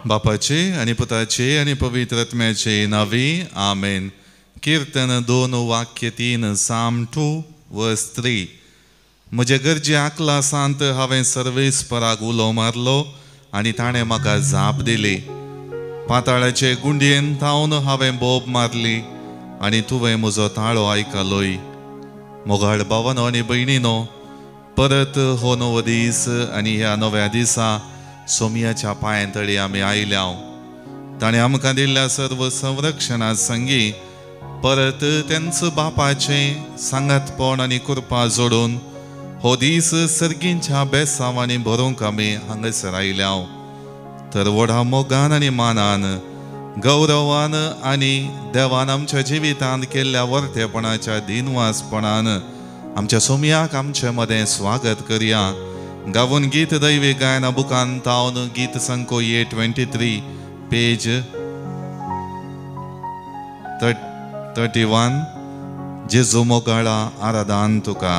बापाचे आनी पुताचे आनी पवित्र आत्म्याचे नांवी आमेन. कीर्तन 2 वाक्य 3, साम 2 वर्स 3. म्हजे गरजे आकला सांत हांवें सर्वेस्पराक उलो मारलो आनी ताणें म्हाका जाप दिली. पाताळाचे गुंडयेन थावन हांवें बोब मारली आनी तुवें म्हजो ताळो आयकलोय. मोगाळ भावानो आनी भयणीनो, परत हो नवो दीस आनी ह्या नव्या दिसा सोमयाच्या पांयां तळी आमी आयल्या. ताणें आमकां दिल्ल्या सर्व संरक्षणा संगी परत तेंच बापाचें सांगातपण आनी कृपा जोडून हो दीस सर्गींच्या बेसांवांनी भरोवंक आमी हांगासर आयल्या. तर व्हडा मोगान आनी मानान, गौरवान आनी देवान आमच्या जिवितांत केल्ल्या वर्तेपणाच्या दिनवासपणान आमच्या सोमयाक आमचे मदें स्वागत करया. गावून गीत दैवी गायना बुकान तावन गीत संको ए 23 पेज 31. जेजू मोगाळा आराधान तुका.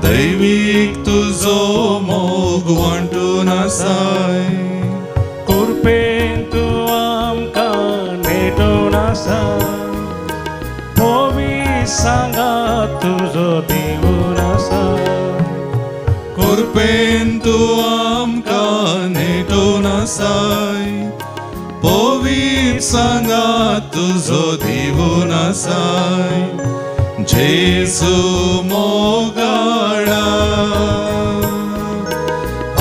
दैवीक तुजो मोग वांटून आसाय, कृपेन तूं आमकां नेटून आसाय, पवित्र सांगात तुजो दिवन आसाय, कृपेन तूं आमकां नेटून आसाय, पवित्र सांगात तुजो दिवन आसाय. जेजू मोगाळा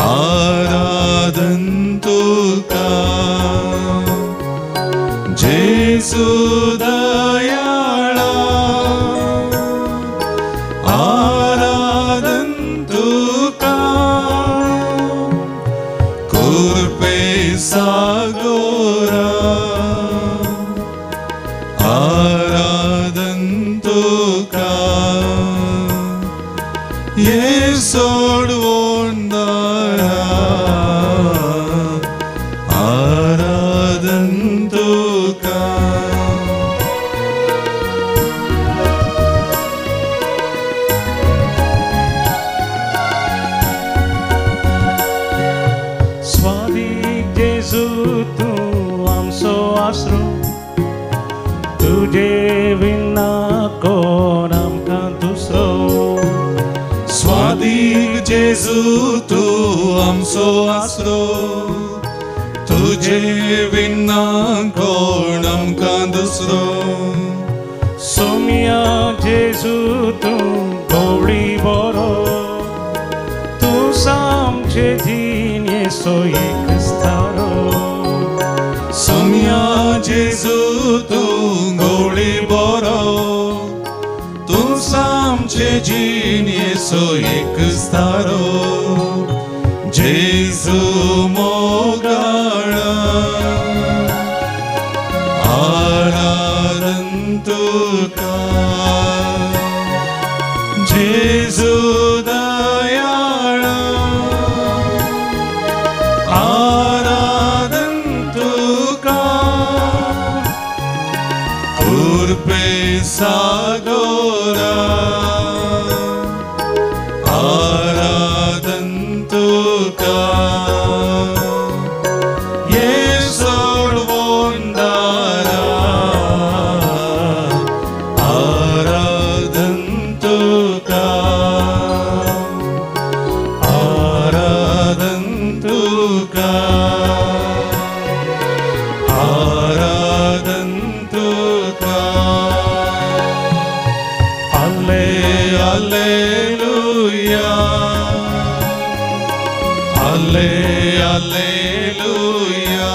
आराधन तुका, जेजू दयाळा आराधन तुका, कृपे सागोरा आराधन तुका, ये सोडवून दारा आराधन तुका. स्वादीक जेजू तूं आमचो आसरो, तुजे विना कोण आमकां दुसरो. स्वादीक जेजू तूं आमचो आसरो, तुजे विना कोण आमकां दुसरो. सोमया जेजू तूं गोवळी बरो, तूं आमचे जिणेचो एक स्थारो. सोमया जेजू तूं गोवळी बरो, तूं आमचे जिणेचो एक स्थारो. जेजू मोगाळा आराधन तुका, जेजू दयाळा आराधन तुका, कृपे सागोरा आराधन तुका ये सोडवंदारा आराधन तुका आराधन तुका आराधन तुका अल्ले अल्लेलुया अल्ले अल्लेलुया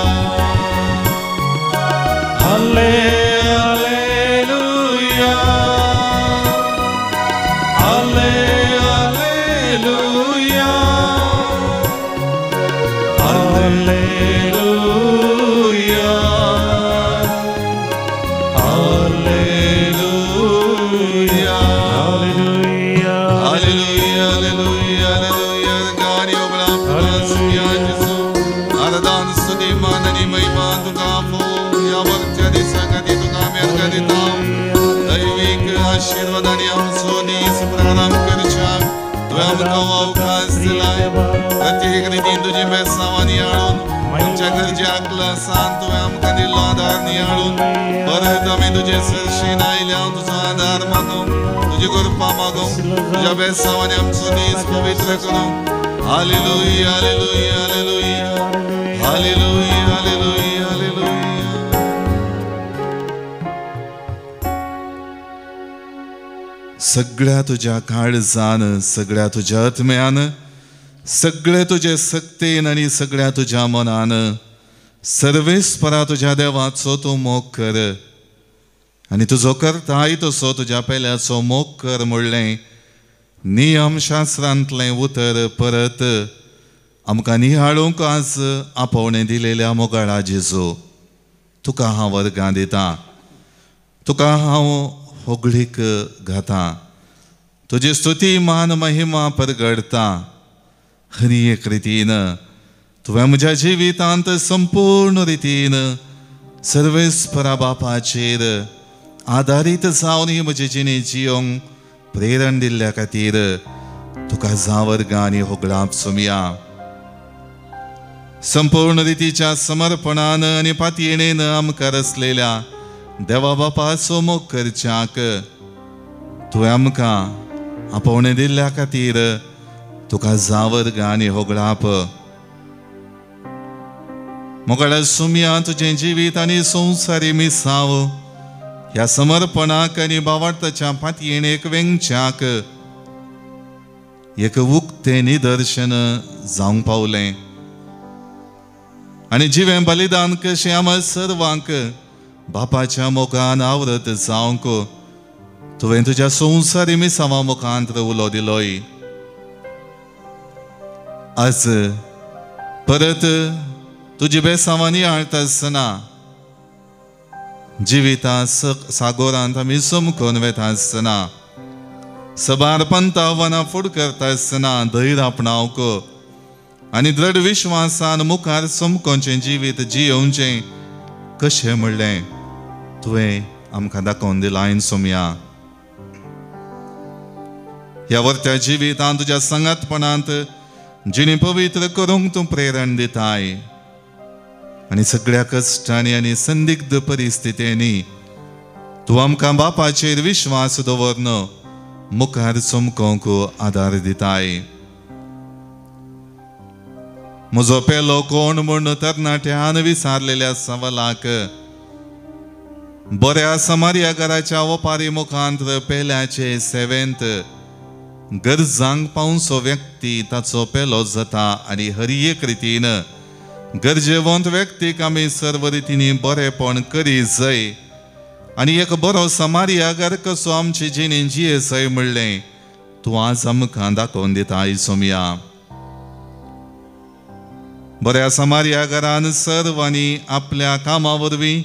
अल्ले अल्लेलुया अल्ले alleluia alleluia alleluia hallelujah hallelujah hallelujah गाणी ओबळा सुया जेसू आराधन स्तुती मान आनी महिमा तुका आफो ह्या वरच्या दिसा खातीर तुका आमी अर्घां दिता. दैवीक आशिर्वाद आनी आमचो दीस प्रारंभ करच्याक तुवें आमकां अवकाश दिलाय. प्रत्येक रितीन तुजी बेसांवां नियाळून आमच्या गरजे आकलासान तुवें आमकां दिल्लो आदार नियाळून परत आमी तुजे सरशीन आयल्या तुजो आदार मागूंक तुजी कृपा मागूंक तुज्या बेसांवांनी आमचो दीस पवित्र करूंक. Hallelujah hallelujah hallelujah hallelujah hallelujah hallelujah. सगळ्या तुज्या काळजान सगळ्या तुज्या आत्म्यान सगळे तुजे सक्तेन आनी सगळ्या तुज्या मनान सर्वेस्परा तुज्या देवाचो तूं मोग कर आनी तुजो करताय तसो तुज्या पेल्याचो मोग कर म्हणलें नियमशास्त्रांतलें उतर परत आमकां निहाळूंक आज आपोवणें दिलेल्या मोगाळा जेजू तुका हांव वर्गां दिता, तुका हांव होगळीक घाता, तुजी स्तुती मान महिमा परगडता. हरी एक रितीन तुवें म्हज्या जिवितांत संपूर्ण रितीन सर्वेस्परा बापाचेर आदारीत जावन ही म्हजी जिणी जियोंक प्रेरण दिल्ल्या खातीर तुका जावर्गां आनी होगळाप सुमया. संपूर्ण रितीच्या समर्पणान आनी पातयेणेन आमकां रचलेल्या देवा बापाचो मोग करच्याक तुवें आमकां आपोवणें दिल्ल्या खातीर तुका जावर्गां आनी होगळाप. मोगाळा सुमया तुजें जिवीत आनी संवसारी मिसाव ह्या समर्पणाक आनी बावार्थाच्या पातयेणेक वेंगच्याक एक उक्तें निदर्शन जावंक पावलें आनी जिवें बलिदान कशें आमकां सर्वांक बापाच्या मोगान आवरत जावंक तुवें तुज्या संवसारी मिसावा मुखांत उलो दिलोय. आज परत तुजी बेसांवां नियाळटा आसतना जिविता सागोरांत आमी चमकून वेता आसतना सबार पंतावनां फुड करता आसतना धैर्य आपणावंक आनी दृढ विश्वासान मुखार चमकोवचें जिवीत जियोवचें कशें म्हणलें तुवें आमकां दाखोवन दिलां सोमया. ह्या वरत्या जिवितांत तुज्या संगातपणांत जिणी पवित्र करूंक तूं प्रेरण दिताय आनी सगळ्या कश्टांनी आनी संदिग्ध परिस्थितींनी तूं आमकां बापाचेर विश्वास दवरन मुखार चमकोवंक आदार दिताय. म्हजो पेलो कोण म्हूण तरणाट्यान विचारलेल्या सवालाक बऱ्या समार्या घराच्या वपारी मुखांत पेल्याचे सेवेंत गरजांक पावसो व्यक्ती ताचो पेलो जाता आनी हर एक रितीन गरजेवंत व्यक्तीक आमी सर्व रितींनी बरेपण करी जाय आनी एक बरो समार्यागार कसो आमचे जिणें जिये जाय म्हणलें तूं आज आमकां दाखोवन दिता सोमया. बऱ्या समार्यागारान सर्वांनी आपल्या कामा वरवीं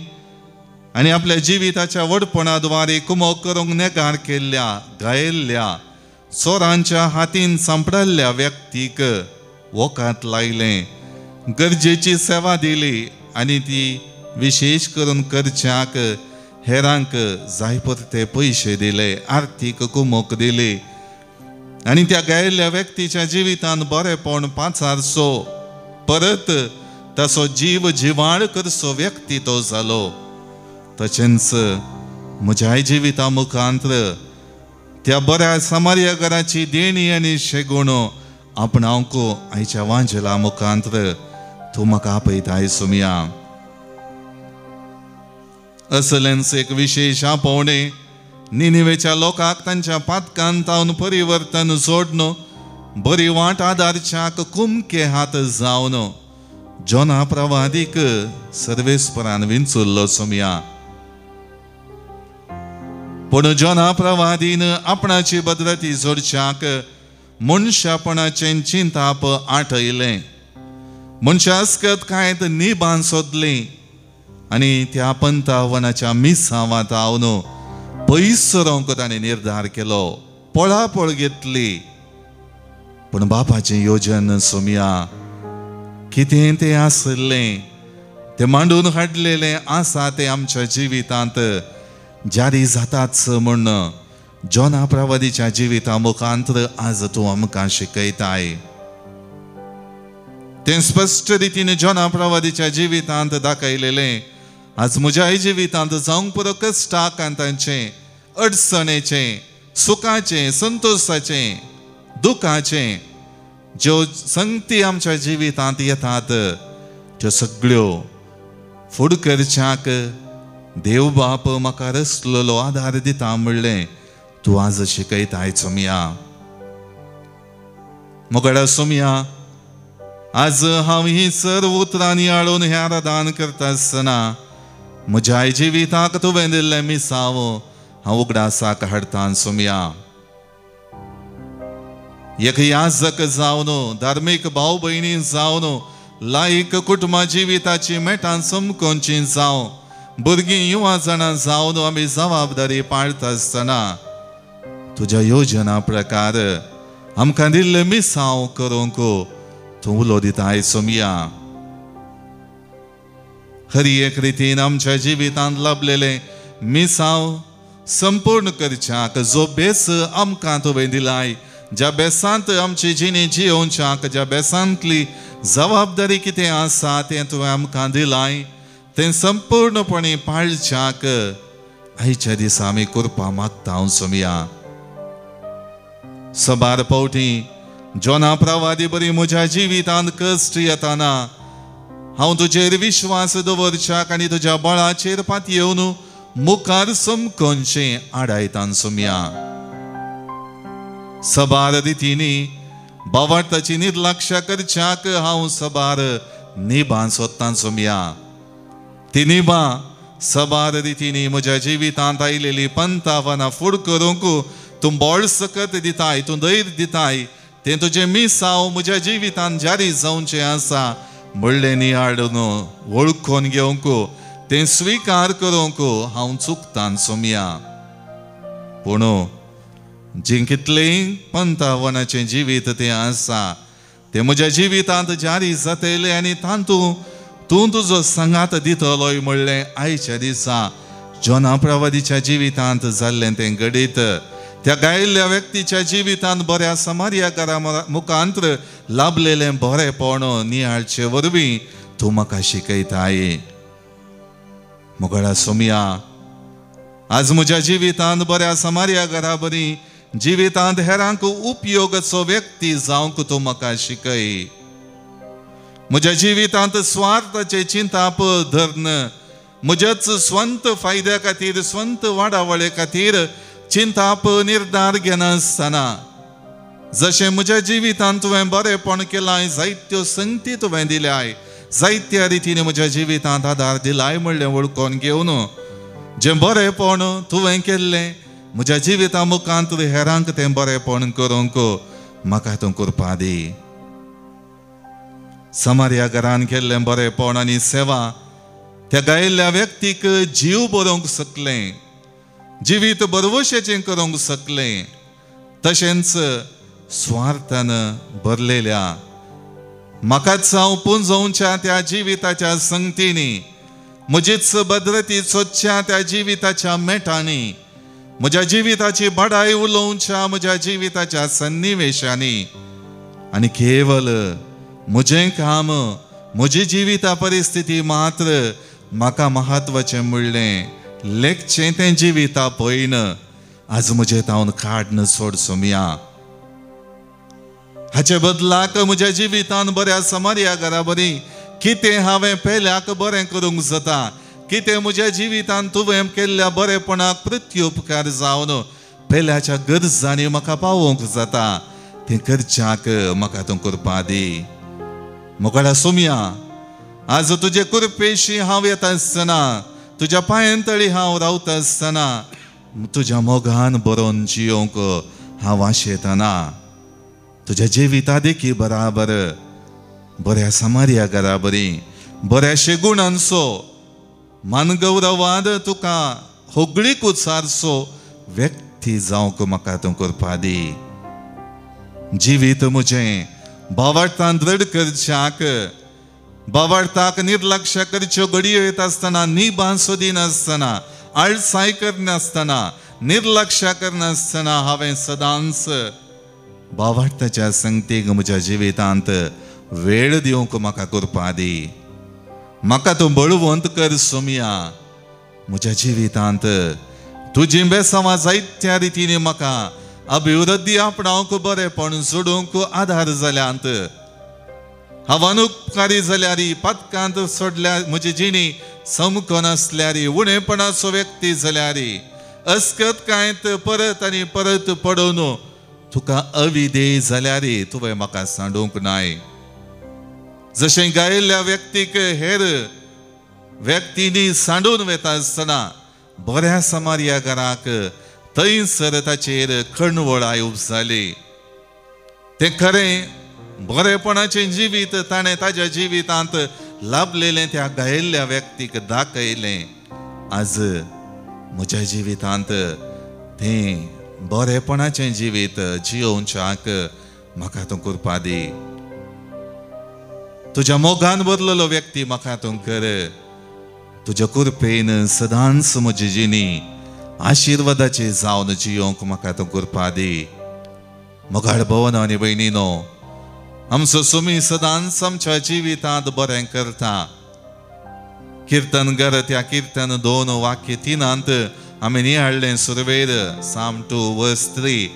आनी आपल्या जिविताच्या व्हडपणा द्वारे कुमोक करूंक नेगार केल्ल्या गायल्ल्या चोरांच्या हातीन सांपडल्ल्या व्यक्तीक वोकात लायलें, गरजेची सेवा दिली आनी ती विशेश करून करच्याक हेरांक जाय पुरते पयशे दिले, आर्थीक कुमोक दिली आनी त्या गायिल्ल्या व्यक्तीच्या जिवितान बरेपण पाचारचो, परत ताचो जीव जिवाळ करचो व्यक्ती तो जालो। तशेंच म्हज्याय जिविता मुखांत त्या बऱ्या समार्या घराची देणी आनी शेगुण आपणावंक आयच्या वांजेला मुखांत तूं म्हाका आपयताय सोमया। असलेंच एक विशेश आपोवणें निनिवेच्या लोकांक तांच्या पातकान तावन परिवर्तन जोडन बरी वाट आदारच्याक कुमके हात जावन जोना प्रवादीक सर्वेस्परान विंचुल्लो सोमया। पूण जोना प्रवादीन आपणाची भद्रती जोडच्याक मनशापणाचें चिंताप आठयलें, मनशास्कत कांय निबान सोदलीं आनी त्या पंतावनाच्या मिसावांत हांव पयस रावंक ताणें निर्धार केलो, पळापळ घेतली। पूण बापाचें योजन सोमया कितें तें आसलें, तें मांडून हाडलेलें आसा तें आमच्या जिवितांत जारी जाताच म्हूण जोना प्रवादीच्या जिविता मुखांत आज तूं आमकां शिकयताय। तें स्पश्ट रितीन जोना प्रवादीच्या जिवितांत दाखयलेलें आज म्हज्याय जिवितांत जावंक पुरो कश्टाकांतांचें, अडचणेचें, सुखाचें, संतोशाचें, दुखाचें ज्यो संगती आमच्या जिवितांत येतात त्यो सगळ्यो फुड करच्याक देव बाप म्हाका रसलेलो आदार दिता म्हणलें तूं आज शिकयताय सोमया। मोगडा सोमया, आज हांव ही सर्व उतरां नियाळून हें आराधन करता आसतना म्हज्या जिविताक तुवें दिल्लें मिसांव हांव उगडासाक हाडटा सोमया। एक याजक जावन, धार्मीक भाव भयणी जावन, लायक कुटुंबा जिविताची मेटां समकोनची जावं, भुरगीं युवा जाणां जावन आमी जबाबदारी पाळटा आसतना तुज्या योजना प्रकार आमकां दिल्लें मिसांव करूंक तूं उलो दिताय सोमया। हर एक रितीन आमच्या जिवितांत लाभलेलें मिसांव संपूर्ण करच्याक जो बेस आमकां तुवें दिलाय, ज्या बेसांत आमची जिणी जियोवच्याक, ज्या बेसांतली जबाबदारी कितें आसा तें तुवें आमकां दिलाय, तें संपूर्णपणे पाळच्याक आयच्या दिसा आमी कृपा मागता सोमया। सबार फावटी जोना प्रवादी बरी म्हज्या जिवितांत कश्ट येताना हांव तुजेर विश्वास दवरच्याक आनी तुज्या बळाचेर पातयेवन मुखार समकोनचें आडायतान सोमया। सबार रितींनी बावार्थाची निर्लक्ष करच्याक हांव सबार निबां सोदतां सोमया। ती निबां सबार रितींनी म्हज्या जिवितांत आयलेली पंतावनां फूड करूंक तूं बळ सकत दिताय, तूं धैर्य दिताय, तें तुजें मिसांव म्हज्या जिवितांत जारी जावचें आसा म्हणलें नियाळून वळखून घेवंक, तें स्विकार करूंक हांव चुकतां सोमया। पूण जें कितलें पंतावनाचें जिवीत तें आसा तें म्हज्या जिवितांत जारी जातलें आनी तातूंत तूं तुजो सांगात दितलोय म्हणलें आयच्या दिसा जोना प्रवादीच्या जिवितांत जाल्लें तें घडीत त्या गायिल्ल्या व्यक्तीच्या जिवितांत बऱ्या समार्याकारा मुखांत लाभलेलें बरेपण नियाळचे वरवीं तूं म्हाका शिकयताय। मोगळा सोमया, आज म्हज्या जिवितांत बऱ्या समार्या बरी जिवितांत हेरांक उपयोगाचो व्यक्ती जावंक तूं म्हाका शिकय। म्हज्या जिवितांत स्वार्थाचें चिंताप धरन म्हज्याच स्वंत फायद्या खातीर, स्वंत वाडावळे खातीर चिंताप निर्धार घेनासतना जशें म्हज्या जिवितांत तुवें बरेपण केलां, जायत्यो संगती तुवें दिल्याय, जायत्या रितीन म्हज्या जिवितांत आदार दिलाय म्हणलें वळखून घेवन जें बरेपण तुवें केल्लें म्हज्या जिविता मुखांत हेरांक तें बरेपण करूंक म्हाका तूं कृपा दी। समार्या घरान केल्लें बरेपण आनी सेवा त्या गायिल्ल्या व्यक्तीक जीव बरोवंक शकलें, जिवीत बरवशेचें करूंक शकलें। तशेंच स्वार्थान भरलेल्या म्हाकाच हांव पुंजोवच्या त्या जिविताच्या संगतींनी म्हजीच भद्रती सोदच्या त्या जिविताच्या मेटांनी, म्हज्या जिविताची बडाय उलोवच्या म्हज्या जिविताच्या सन्निवेशांनी आनी केवल म्हजें काम, म्हजी जिविता परिस्थिती मात्र म्हाका म्हत्वाचें म्हणलें लेखचें तें जिविता पळयन आज म्हजें तावन काडन सोड सोमया. हाचे बदलाक म्हज्या जिवितान बऱ्या समार्या घरा बरी कितें हांवें पेल्याक बरें करूंक जाता, कितें म्हज्या जिवितान तुवें केल्ल्या बरेपणाक प्रत्युपकार जावन पेल्याच्या गरजांनी म्हाका पावोवंक जाता तें करच्याक म्हाका तूं करपा दी. मोगाळा सोमया, आज तुजे कृपेशी हांव येता आसतना, तुज्या पांयां तळी हांव रावता आसतना, तुज्या मोगान बरोवन जियोंक हांव आशेतना तुज्या जिविता देखी बराबर बऱ्या समार्या घरा बरी बऱ्या शेगुणांचो मानगौरवाद तुका होगळीक उचारचो व्यक्ती जावंक म्हाका तूं करपा दी. जिवीत म्हजें भावार्थान दृढ करच्याक, भावार्थाक निर्लक्ष करच्यो घडयो येत आसतना, निबां सोदिनासतना, आळसाय करनासतना, निर्लक्ष करनासतना हांवें सदांच भावार्थाच्या संगतीक म्हज्या जिवितांत वेळ दिवंक म्हाका करपा दी. म्हाका तूं बळवंत कर सोमया. म्हज्या जिवितांत तुजी बेसांवां जायत्या रितीन म्हाका अभिवृद्धी आपणावंक बरेपण जोडूंक आदार जाल्यांत. हांव अनुपकारी जाल्यार, पातकांत सोडल्यार, म्हजी जिणी समको नासल्यार, उणेपणाचो व्यक्ती जाल्यार, अस्कत कांयत परत आनी परत पडोवन तुका अविधेय जाल्यार तुवें म्हाका सांडूंक नाय. जशें गायिल्ल्या व्यक्तीक हेर व्यक्तींनी सांडून वता आसतना बऱ्या समार्या घराक थंयसर ताचेर खणवळाय उपजाली. तें खरें बरेपणाचें जिवीत ताणें ताज्या जिवितांत लाभलेलें त्या गायिल्ल्या व्यक्तीक दाखयलें. आज म्हज्या जिवितांत तें बरेपणाचें जिवीत जियोवच्याक म्हाका तूं करपा दी. तुज्या मोगान बदललो व्यक्ती म्हाका तूं कर. तुज्या कृपेन सदांच म्हजी जिणी आशिर्वादाचे जावन जियोवंक म्हाका तूं करपा दी. मोगाळ भवन आनी भयणीनो, आमचो सुमी सदांच आमच्या जिवितांत बरें करता. किर्तनगर त्या किर्तन 2 वाक्य 3 आमी निहाळ्ळें सुरवेर साम 2 वर्स 3.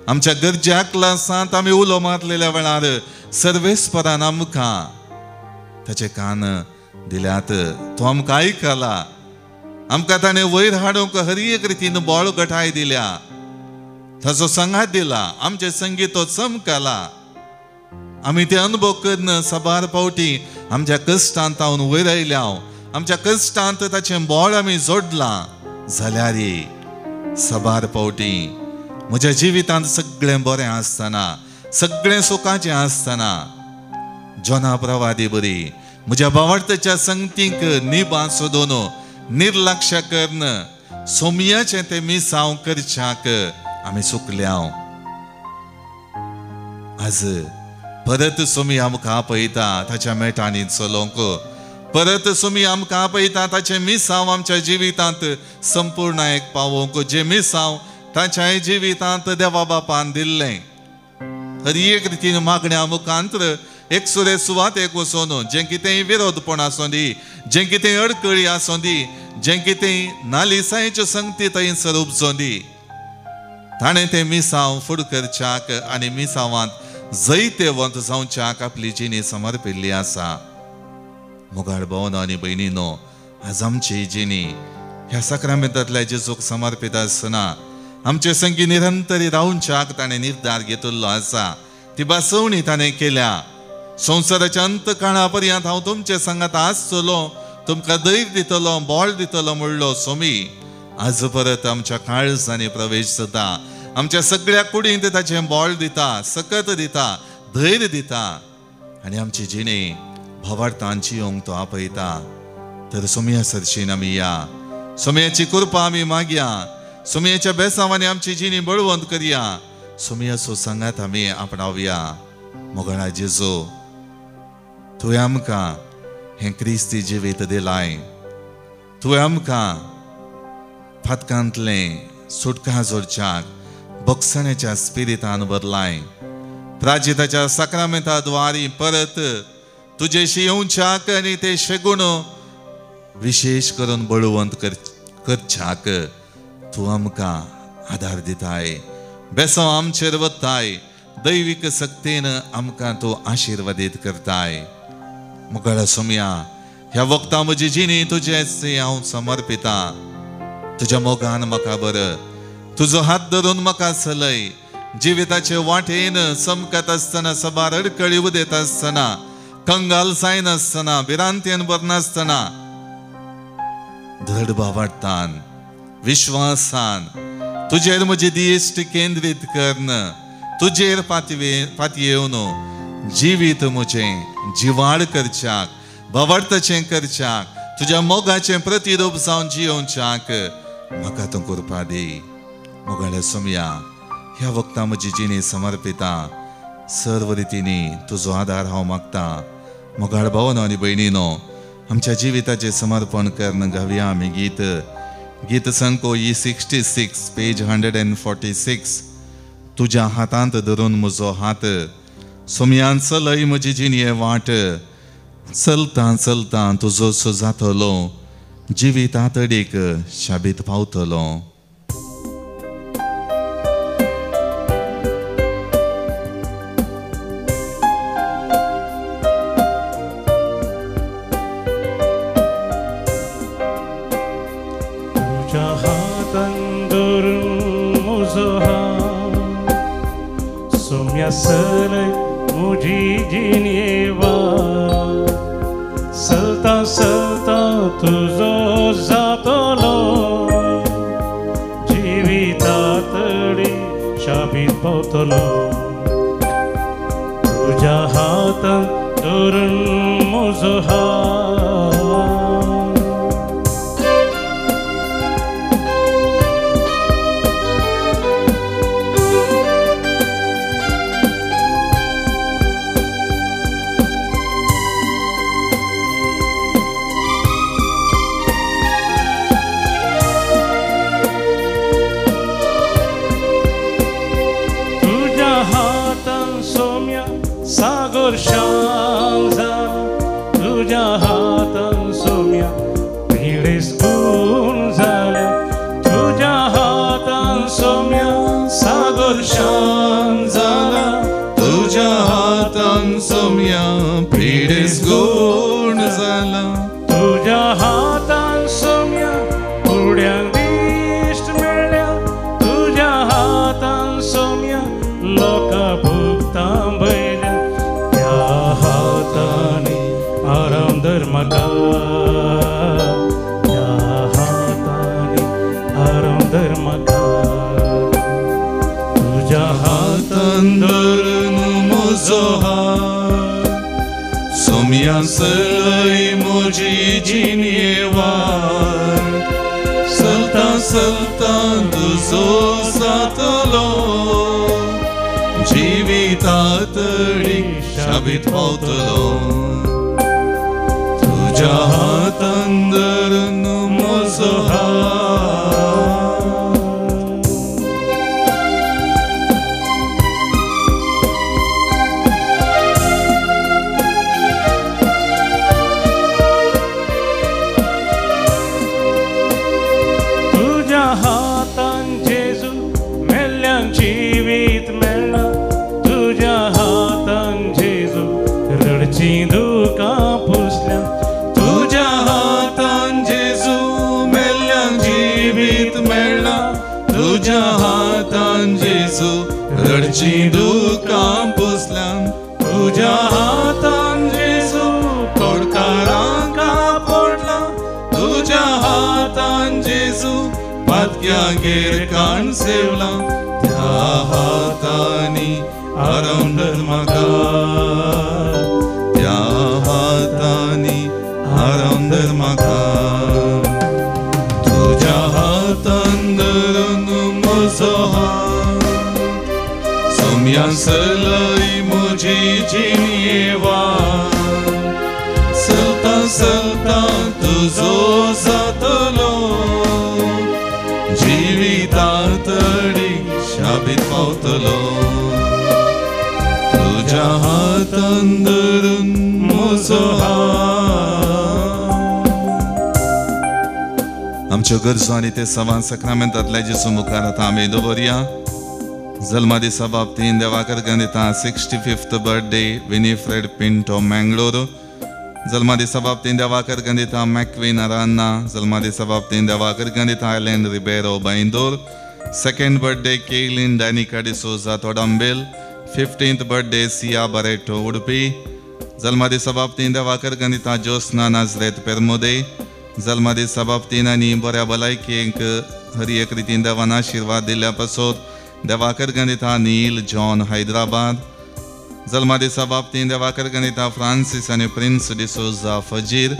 आमच्या गरज्या क्लासांत आमी उलो मारलेल्या वेळार सर्वेस्परान आमकां ताचे कान दिल्यात. तो आमकां आयकला. आमकां ताणें वयर हाडूंक हर एक रितीन बळ गठाय दिल्या, ताचो संगात दिला, आमचे संगीत तो चमकला. आमी ते अनुभव करून साबार फावटी आमच्या कश्टांत हांव वयर आयल्या, आमच्या कश्टांत ताचें बळ आमी जोडलां. जाल्यार साबार फावटी म्हज्या जिवितांत सगळें बरें आसतना, सगळें सुखाचें आसतना जना प्रवादी बरी म्हज्या भावार्थाच्या संगतीक निबां सोदून निर्लक्ष करून सोमयाचें तें मिसांव करच्याक आमी चुकल्या. आज परत सोमी आमकां आपयता ताच्या मेटांनी चलोवंक, परत सोमी आमकां आपयता ताचें मिसांव आमच्या जिवितांत संपूर्ण एक पावोवंक, जें मिसांव ताच्या जिवितांत देवा बापान दिल्लें. हर एक रितीन मागण्या मुखांतर एक सुरे सुवातेक वचून जें कितेंय विरोधपण आसूं दी, जें कितेंय अडकळी आसूं दी, जें कितेंय नालिसायेच्यो संगती थंयसर उपजों दी, ताणें तें मिसांव फुड करच्याक आनी मिसांवांत जैतेवंत जावच्याक आपली जिणी समर्पिल्ली आसा. मोगाळ भोवन आनी भयणीनो, आज आमची जिणी ह्या साक्रामेंतांतल्या जेजूक समर्पीत आसतना आमचे संगी निरंतरी रावच्याक ताणें निर्धार घेतिल्लो आसा. ती बासवणी ताणें केल्या. संवसाराच्या अंत काळा पर्यंत हांव तुमचे संगात आसतलो, तुमकां धैर्य दितलो, बळ दितलो म्हणलो सोमी आज परत आमच्या काळजांनी प्रवेश जाता. आमच्या सगळ्या कुडींत ताचें बळ दिता, सकत दिता, धैर्य दिता आनी आमची जिणी भावार्थान जियोंक तो आपयता. तर सोमया सरशीन आमी या, सोमयाची कृपा आमी मागया, सोमयाच्या बेसांवांनी आमची जिणी बळवंत करया, सोमयाचो सांगात आमी आपणावया. मोगाळा जेजू, तुवें आमकां हें क्रिस्ती जिवीत दिलाय. तुवें आमकां फातकांतलें सुटका जोडच्याक बक्षण्याच्या स्पिरितान बदलाय. प्राजिताच्या साक्रामेंता द्वारी परत तुजेशी येवच्याक आनी ते शेगूण विशेश करून बळवंत करच्याक तूं आमकां आदार दिताय. बेसो आमचेर वताय, दैवीक सक्तेन आमकां तूं आशिर्वादीत करताय. मुगाळा सोमया, ह्या वखदां म्हजी जिणी तुजें हांव समर्पितां. तुज्या मोगान म्हाका बरं, तुजो हात धरून म्हाका चलय. जिविताचे वाटेन चमकत आसतना, सबार अडकळी उदेत आसतना, कंगाल जायनासतना, भिरांतेन भरनासतना, धड भावार्थान विश्वासान तुजेर म्हजी दिश्ट केंद्रीत करन, तुजेर पातयेवन जिवीत म्हजें जिवाळ करच्याक, भावार्थाचें करच्याक, तुज्या मोगाचें प्रतिरूप जावन जियोवच्याक म्हाका तूं कृपा दी. मोगाळ्या सोमया, ह्या वखदां म्हजी जिणी समर्पिता. सर्व रितींनी तुजो आदार हांव मागतां. मोगाळ भावनो आनी भयणीनो, आमच्या जिविताचें समर्पण करून गावया आमी गीत. गीत संको E 66 page 146. तुज्या हातांत धरून म्हजो हात, सोमयान चलय म्हजी जिणये वाट. चलतां चलतां तुजोच जातलो, जिविता तडीक शाबीत पावतलो. तुज्या हातान धरून म्हजो हात, सोम्या चलय म्हजी जिणये वाट. चलता चलता तुजो जातलो, जिविता तडी शाबीत पावतलो. तुज्या हातान धरून म्हजो हात. सागर शांत जाला, तुज्या हातान सोम्या पिडेस गुण जाल्या. तुज्या हातान सोम्या सागर शांत जाला, तुज्या हातान सोम्या पिडेस गुण जाला. तुज्या हातान सोम्या फुड्यांक दिश्ट मेळ्ळ्या. तुज्या हातान सोम्या लोकां भुगतां भयल्या. त्या हातांनी आराम धर म्हाका, त्या हातांनी आराम धर म्हाका. तुज्या हातान धरून म्हजो हात, सोमया चलय म्हजी जिणये वाट. चलतां चलतां तुजो जातलो, जिविता तडीक शाबीत पावतलो. तुज्या हातान धरून म्हजो हात. तुज्या हातान जेजू मेल्ल्यांक जिवीत मेळ्ळा. तुज्या हातान जेजू रडचीं दुकां पुसल्या. तुज्या हातान जेजू मेल्ल्यांक जिवीत मेळ्ळा. तुज्या हातान जेजू रडचीं दुकां पुसल्या. तुज्या हातान जेजू कोडकारांक पडला. तुज्या हातान जेजू पातक्यांगेर काण सेवला. त्या हातांनी आराम धर म्हाका, त्या हातांनी आराम धर म्हाका. तुज्या हातान धरून म्हजो हात, सोमया चलय म्हजी जिणये वाट. चलतां चलतां तुजो जातलो, पावतलो तुज्या हातान धरून म्हजो हात. आमच्यो गरजो आनी ते सवान सक्रामेंतांतल्या जेजू मुखार आतां आमी दवरया. जल्मा दिसा बाबतीन देवाकर गणिता 65th birthday Winifred Pinto Mangalore. जल्मा दिसा बाबतीन देवाकर गणिता मॅक्विन अरान्ना. जल्मा दिसा बाबतीन देवाकर गणिता Alan Ribeiro Byndoor. Second birthday Kaylin Danica D'Souza Thodambil. 15th birthday Siya Barreto Udupi. जल्मा दिसा बाबतीन देवाकर गणिता ज्योत्स्ना नाजरेत पेरमोदे. जल्मा दिसा बाबतीन आनी बऱ्या भलायकेक हर एक रितीन देवान आशिर्वाद दिल्या पासत देवाकर गणिता नील जॉन हैदराबाद. जल्मा दिसा बाबतीन देवाकर गणिता फ्रांसीस आनी प्रिन्स डिसोजा फजीर.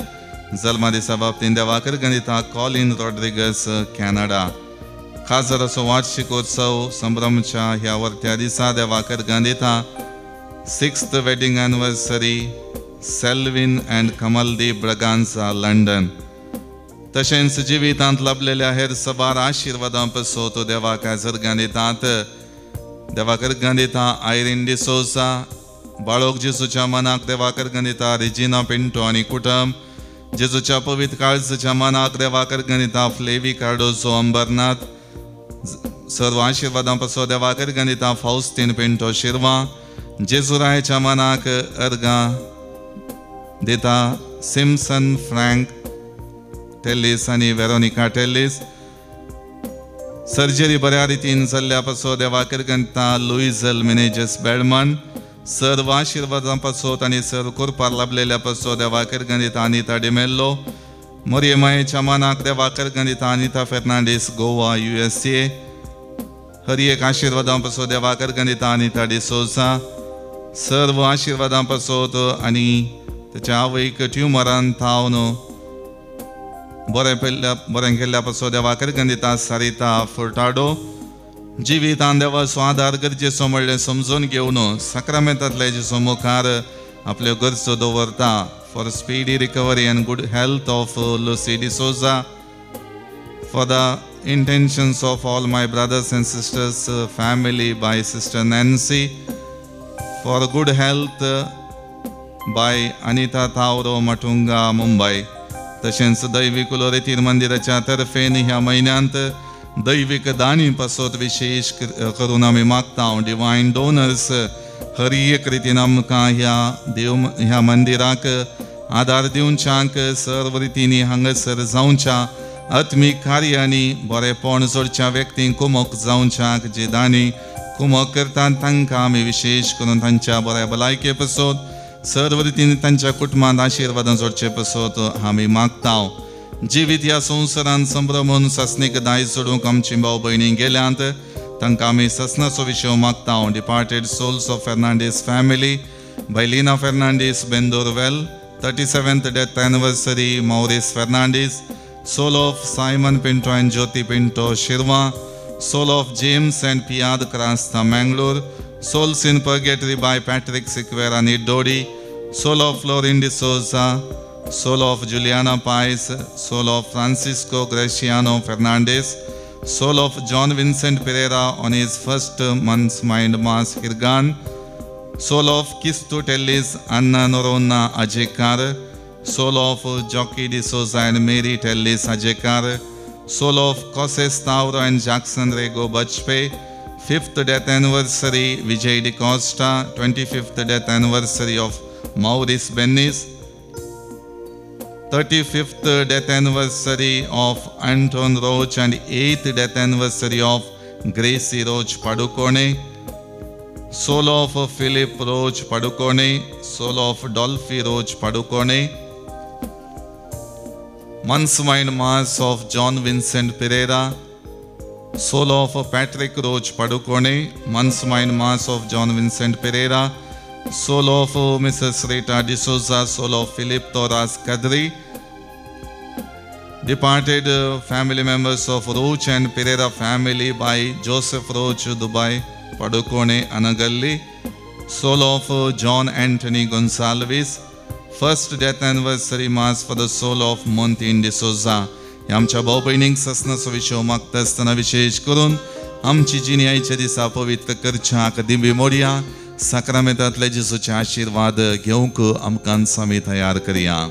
जल्मा दिसा बाबतीन देवाकर गणिता कॉलिन रॉड्रिगस कॅनडा. खास असो वार्षिकोत्सव संभ्रमच्या ह्या वर्त्या दिसा देवाकर गणिता 6th wedding anniversary Selvin and Kamaldeep Braganza London. तशेंच जिवितांत लाभलेल्या हेर सबार आशिर्वादां पासत देवाक अर्गां दितात. देवाक अर्गां दिता आयरीन डिसोजा. बाळोक जेजूच्या मनाक देवाक अर्गां दिता रेजिना पिंटो आनी कुटुंब. जेजूच्या पवित्र काळजाच्या मनाक देवाक अर्गां दिता फ्लेवी कार्डोजो अंबरनाथ. सर्व आशिर्वादां पासत देवाक अर्गां दिता फावस्तीन पिंटो शिरवा. जेजुरायाच्या मनाक अर्गां दिता सिम्सन फ्रँक टेलीस आनी वेरोनिका टेलीस. सर्जरी बऱ्या रितीन जाल्ल्या पासत देवाक अर्गां दिता लुईजल मिनेजस बेडमन. सर्व आशिर्वादां पासत आनी सर्व कुरपार लाभलेल्या पासत देवाक अर्गां दिता अनिता डिमेल्लो. मोरये मायेच्या मनाक देवाक अर्गां दिता अनिता फेर्नांडीस गोवा USA. हर एक आशिर्वादां पासत देवाक अर्गां दिता अनिता डिसोजा. सर्व आशिर्वादां पासत आनी ताच्या आवयक ट्युमरान थावन बरें केल्ल्या पासत देवाक अर्गां दिता सारिता फुर्टाडो. जिवितान देवाचो आदार गरजेचो म्हणलें समजून घेवन साक्रामेंतांतल्या जेजू मुखार आपल्यो गरजो दवरता. For speedy recovery and good health of Lucy D'Souza. For the intentions of all my brothers and sisters family by sister Nancy. For good health by Anita Thauro Matunga Mumbai. तशेंच दैवीक लोरेतीर मंदिराच्या तर्फेन ह्या म्हयन्यांत दैवीक दानी पासत विशेष करून आमी मागता. डिवायन डोनर्स हर एक रितीन आमकां ह्या देव ह्या मंदिराक आदार दिवच्याक सर्व रितींनी हांगासर जावच्या आत्मीक कार्यांनी बरेपण जोडच्या व्यक्तींक कुमक जावच्याक जे दानी कुमक करतात तांकां आमी विशेष करून तांच्या बऱ्या भलायके पासत सर्व रितीन तांच्या कुटुंबांत आशिर्वादां जोडचे पासत आमी मागता. जिवीत ह्या संवसारान संभ्रमून सासणीक दायज सोडूंक आमची भाव भयणी गेल्यांत तांकां आमी ससनाचो विशय मागता. Departed souls of Fernandes family by Lina Fernandes Bendoorwell. 37th death anniversary Maurice Fernandes. Soul of Simon Pinto and Jyoti Pinto Shirva. Soul of James and Piyad Crasta Mangalore. Souls in purgatory by Patrick Sequeira Niddodi. Soul of Florin D'Souza. Soul of Juliana Paes. Soul of Francisco Graciano Fernandes. Soul of John Vincent Pereira on his first month's mind mass Hirgan. Soul of Kistu Tellis Anna Norona Ajekar. Soul of Jockey D'Souza and Mary Tellis Ajekar. Soul of Cosses Tauro and Jackson Rego Bajpe. 5th death anniversary Vijay D'Costa. 25th death anniversary of Maurice Bennis. 35th death anniversary of Anton Roach and 8th death anniversary of Gracie Roach Padukone. Soul of Philip Roach Padukone. Soul of Dolphy Roach Padukone. Month's Mass of John Vincent Pereira. Soul of Patrick Roach Padukone. Month's Mass of John Vincent Pereira. Soul of Mrs. Rita D'Souza. Soul of Philip Torres Kadri. Departed family members of Roach and Pereira family by Joseph Roach, Dubai, Padukone, Anagalli. Soul of John Anthony Gonsalves. First death anniversary mass for the soul of Montin D'Souza. आमच्या भाव भयणींक ससनाचो विशय मागता आसतना विशेष करून आमची जिणी आयच्या दिसा पवित्र करच्याक दिंबी मोडया. साक्रामेंतांतले जेजूचे आशिर्वाद घेवंक आमकां आमी तयार करया.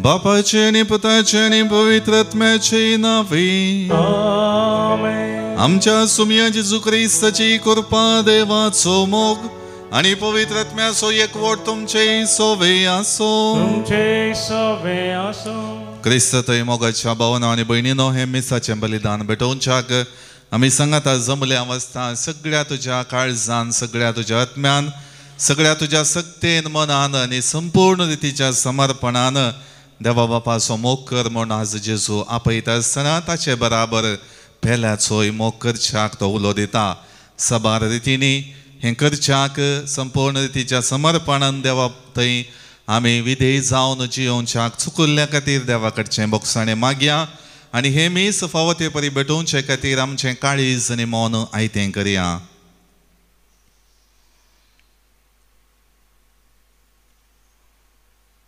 बापाचे आनी पुताचे आनी पवित्र आत्म्याचे नांवी आमेन. आमच्या सुमया जेजू क्रिस्ताची कृपा, देवाचो मोग आनी पवित्र आत्म्याचो एकवट तुमचे सोवे आसो. तुमचे सोवे आसो. क्रिस्त थंय मोगाच्या भावना आनी भयणीनो, हें मिसाचें बलिदान भेटोवच्याक आमी सांगाता जमल्या वाचता सगळ्या तुज्या काळजान, सगळ्या तुज्या आत्म्यान, सगळ्या तुज्या सक्तेन, मनान आनी संपूर्ण रितीच्या समर्पणान देवा बापाचो मोग कर म्हूण आज जेजू आपयता आसतना ताचे बराबर पेल्याचोय मोग करच्याक तो उलो दिता. साबार रितींनी हें करच्याक संपूर्ण रितीच्या समर्पणान देवा थंय आमी विधेय जावन जियोवच्याक चुकुल्ल्या खातीर देवा कडचें बोगसाणें मागया आनी हें मीस फावो ते परी भेटोवचे खातीर आमचें काळीज आनी मन आयतें करया.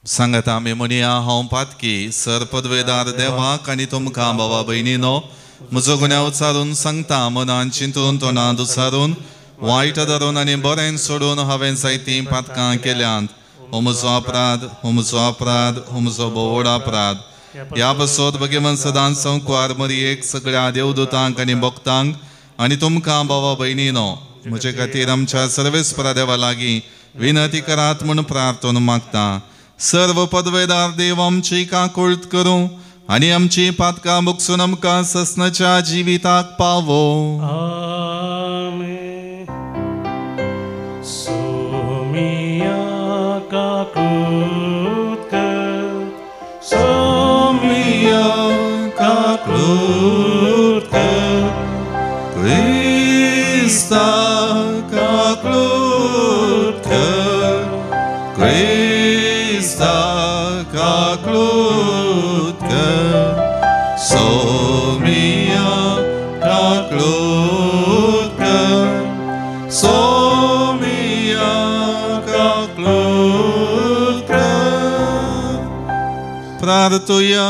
सांगाता आमी म्हणया, हांव पातकी सर पदवेदार देवाक आनी तुमकां भावा भयणीनो म्हजो गुन्यांव उचारून सांगता. मनान चिंतून, तोंडांत उचारून, वायट धरून आनी बरें सोडून हांवें जायतीं पातकां केल्यांत. हो म्हजो अपराध, हो म्हजो अपराध, हो म्हजो भोवड अपराध. ह्या पासत भगेवन सदांच संकवार मरयेक, सगळ्या देवदूतांक आनी भक्तांक आनी तुमकां भावा भयणीनो म्हजे खातीर आमच्या सर्वेस्परा देवा लागीं विनंती करात म्हूण प्रार्थना मागता. सर्व पदवेदार देव आमची काकुळट करूं आनी आमची पातकां भोगसून आमकां ससनाच्या जिविताक पावो. आमेन. सोमिया काकुळट कर, सोमिया काकुळट कर, क्रिस्ता काकुळट कर, क्रिस्ता काकुळट कर, सोमिया काकुळट कर, सोमिया काकुळट कर. प्रार्थुया.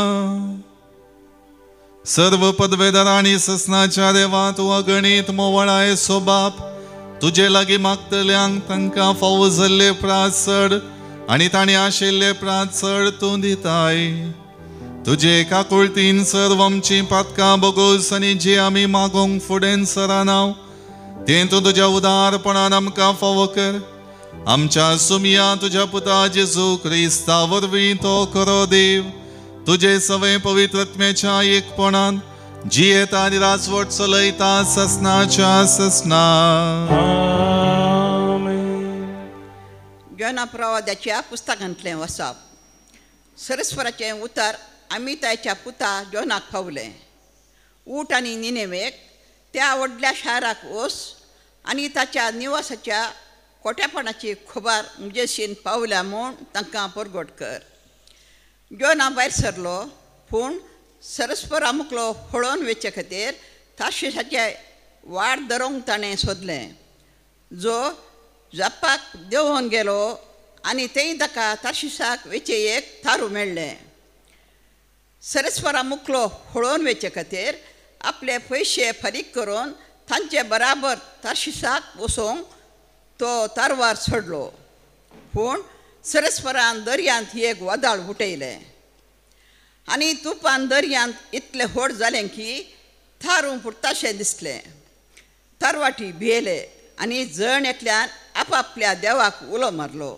सर्व पदवेदार आनी ससनाच्या देवा, तूं अगणीत मोवळाय सो बाप, तुजे लागीं मागतल्यांक तांकां फावो जाल्ले प्रास चड आनी तांणी आशिल्ले प्रात चड तूं दिताय. तुजे काकुळतीन सर्व आमचीं पातकां बोगोस आनी जी आमी मागोंक फुडें सराना तें तूं तुज्या उदारपणान आमकां फावो कर. आमच्या सुमया तुज्या पुता जेजू क्रिस्ता वरवीं तो खरो देव तुजे सवे पवित्र आत्म्याच्या एकपणान जियेता आनी राजवट चलयता ससनाच्या ससना. जोना प्रवादाच्या पुस्तकांतलें वसाप. सरस्वराचें उतर अमिताच्या पुता जोनाक पावलें. ऊट आनी निनेवेक त्या व्हडल्या शाराक वच आनी ताच्या निवासाच्या कोट्यापणाची खबर म्हजेशीन पावल्या म्हूण तांकां परगट कर. जोना भायर सरलो, पूण सरस्परा मुकलो फळोवन वेचे खातीर तार्शिशाचे वाट धरूंक ताणें सोदलें, जो जाप्पाक देंवोन गेलो आनी थंय ताका तार्शिशाक वेचे एक थारू मेळ्ळें. सरस्वरा मुकलो फळोवन वेचे खातीर आपले पयशे फारीक करून तांचे बराबर तार्शिशाक वचोंक तो तारवार सोडलो. पूण सरस्वरान दर्यांत एक वादळ उठयलें आनी तुफान दर्यांत इतलें व्हड जालें की थारूं पुरताशें दिसलें. तारवाटी भियेले आनी जण एकल्यान आपापल्या देवाक उलो मारलो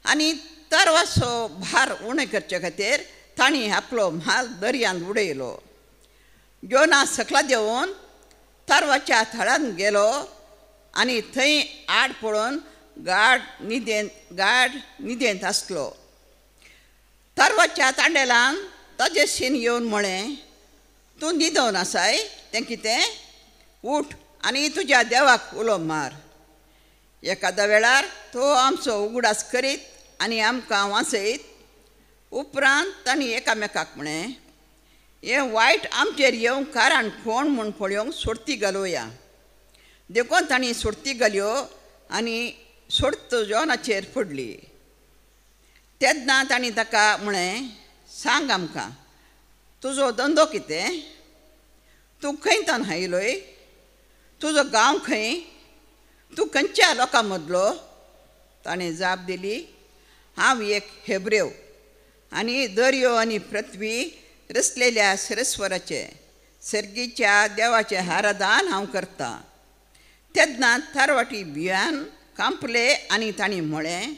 आनी तारवाचो भार उणें करचे खातीर तांणी आपलो म्हाल दर्यांत उडयलो. जोना सकला देंवून तारवाच्या थळांत गेलो आनी थंय आड पळोवन गाड न्हिदेंत आसलो. तारवाच्या तांडेलान ताजेशीन येवन म्हळें, तूं न्हिदोवन आसाय तें कितें? उठ आनी तुज्या देवाक उलो मार. एखाद्या वेळार तो आमचो उगडास करीत आनी आमकां वांचयत. उपरांत तांणी एकामेकाक म्हळें, हें वायट आमचेर येवंक कारण कोण म्हूण पळोवंक सोडती घालोवया. देखून तांणी सोडती घाल्यो आनी सोडत जोनाचेर पडली. तेन्ना तांणी ताका म्हळें, सांग आमकां तुजो धंदो कितें? तूं खंय तान आयलोय? तुजो गांव खंय? तूं खंयच्या लोकां मदलो? ताणें जाप दिली, हांव एक हेब्रेव आनी दर्यो आनी पृथ्वी रचलेल्या सरस्वराचें सर्गीच्या देवाचें आराधन हांव करतां. तेन्ना तारवाटी भियान कांपले आनी तांणी म्हळें,